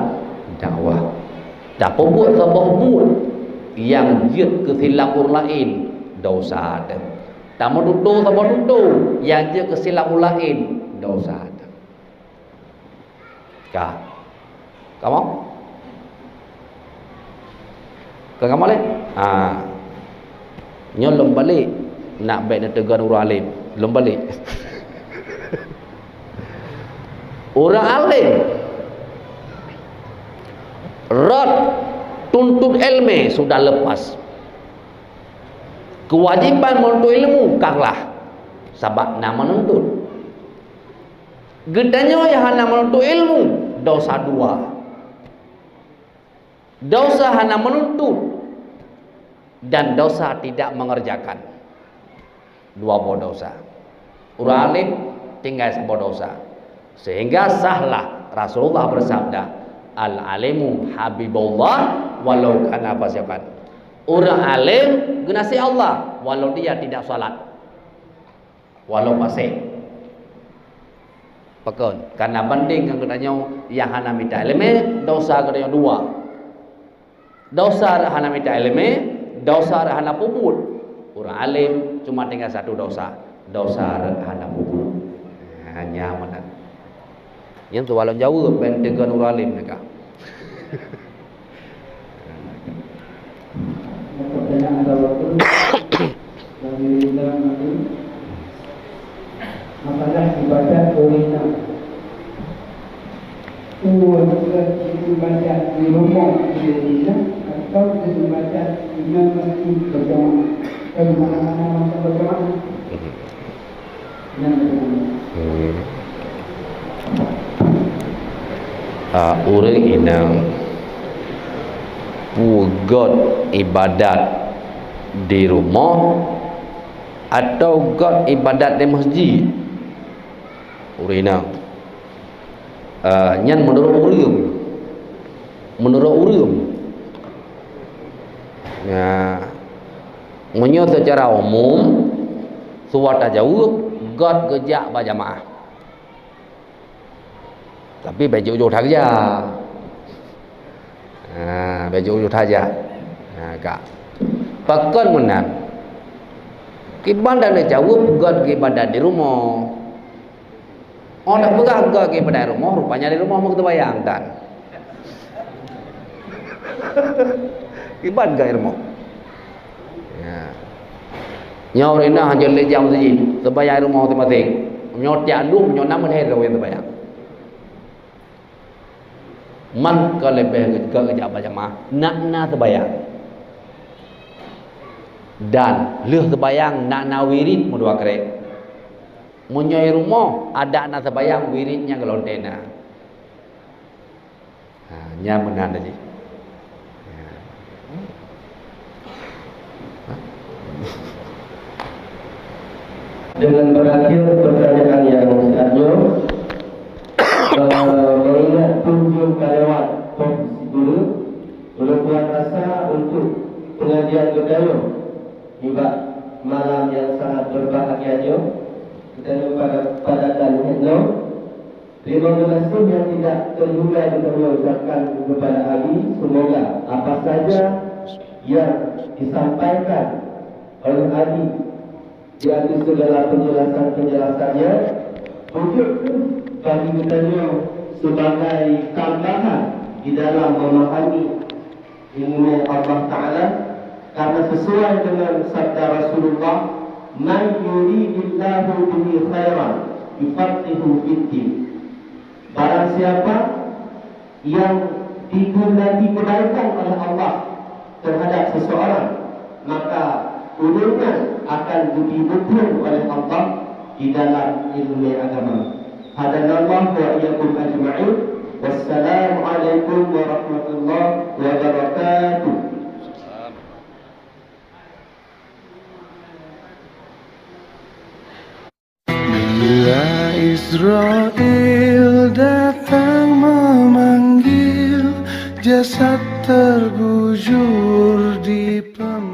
dakwah. Tapeubuet saboh buet nyang jeuet keu silap ureuëng laén, dosa teuh. Tameututoe saboh tutoe nyang jeuet keu silap ureuëng laén, dosa teuh. Ka. Kamoe? Ka kamoe lé? Ha. Nyoe lom balek. Nak bék neuteugon ureuëng além. Lom balek. Ureuëng além rot tuntut ilmu sudah lepas. Keuwajéban meununtut ilmu ka glah, sabab na meununtut. Geutanyoe nyang hana meununtut ilmu, dosa dua. Dosa hana meununtut dan dosa tidak mengerjakan. Dua boh dosa. Ureuëng além tinggai saboh dosa. Sehingga sahlah Rasulullah bersabda, "Al-alimu habibullah walau kana fasiqan." Ureuëng além geunaséh Allah walau dia tidak salat. Walau fasik. Pakon? Karena banding ngon geutanyoe nyang hana mita iéleumé, dosa geutanyoe dua. Dosa rot hana mita iéleumé, dosa rot hana peubuet. Ureuëng além cuma tinggai satu dosa, dosa rot hana peubuet. Hanya meunan. Nyan tu walon jaweueb, ben teugon ureuëng além nyan ka. Pertanyaan dari Masalah ibadat ureuëng inong. Ureuëng ibadat di rumoh di Indonesia atau ibadat di masjid berjamaah? Bagaimana macam berjamaah? Yang berjamaah. Hmm. Ah, ureuëng inong peugöt ibadat di rumoh atau göt ibadat di masjid? Ureuëng inong. Ah, nyan meunurot ureuëng. Meunurot ureuëng. Nah, meunyoe seucara umum, suwat tajaweueb, göt geujak bak jamaah. Tapi bék jôk-jôk that geujak. Ha, bék jôk-jôk that geujak. Ha, ka. Pakon meunan? Kiban dan jaweueb göt geuibadat di rumoh. Oh, nak peugah göt geuibadat di rumoh, rupanya di rumoh meukeuteubayang tan. Kiban göt di rumoh. Ya. Nyoe ureuëng inong hanjeuet lé jak meuseujid, teubayang rumoh maséng-maséng. Meunyoe tiep lheueh, meunyoe na meulhèe droe nyang teubayang. Man ka leubeh gét jak bak jamaah, nak na teubayang. Dan lheueh teubayang, nak na wirid meudua krek. Meunyoe i rumoh, adak na teubayang, wirid nyang geulonte na. Ha, nyan meunan tadi. Dengan berakhir pertanyaan yang siat nyoe, eh, mengingat pun jeuem ka lewat poh sikureueng, ulôn tuan rasa untuk pengajian geutanyoe nibak malam yang sangat berbahagia nyoe, geutanyoe pada, padakan nyoe. Terima kasih yang tidak terhingga kami ucapkan kepada Ali. Semoga apa saja yang disampaikan oleh Ali di atas segala penjelasan-penjelasannya, wujud bagi kita sebagai tambahan di dalam memahami ilmu Allah Ta'ala, karena sesuai dengan sabda Rasulullah, "Man yuridillahu bihi khairan yufaqihu fiddin." Barang siapa yang dikehendaki kebaikan oleh Allah terhadap seseorang, maka ureuëng nyan akan geubri muphom oleh Allah di dalam ilmu agama. Hadanallahu wa iyyakum ajma'in. Wassalamualaikum warahmatullahi wabarakatuh. Bila Israel datang memanggil, jasad terbujur di pem-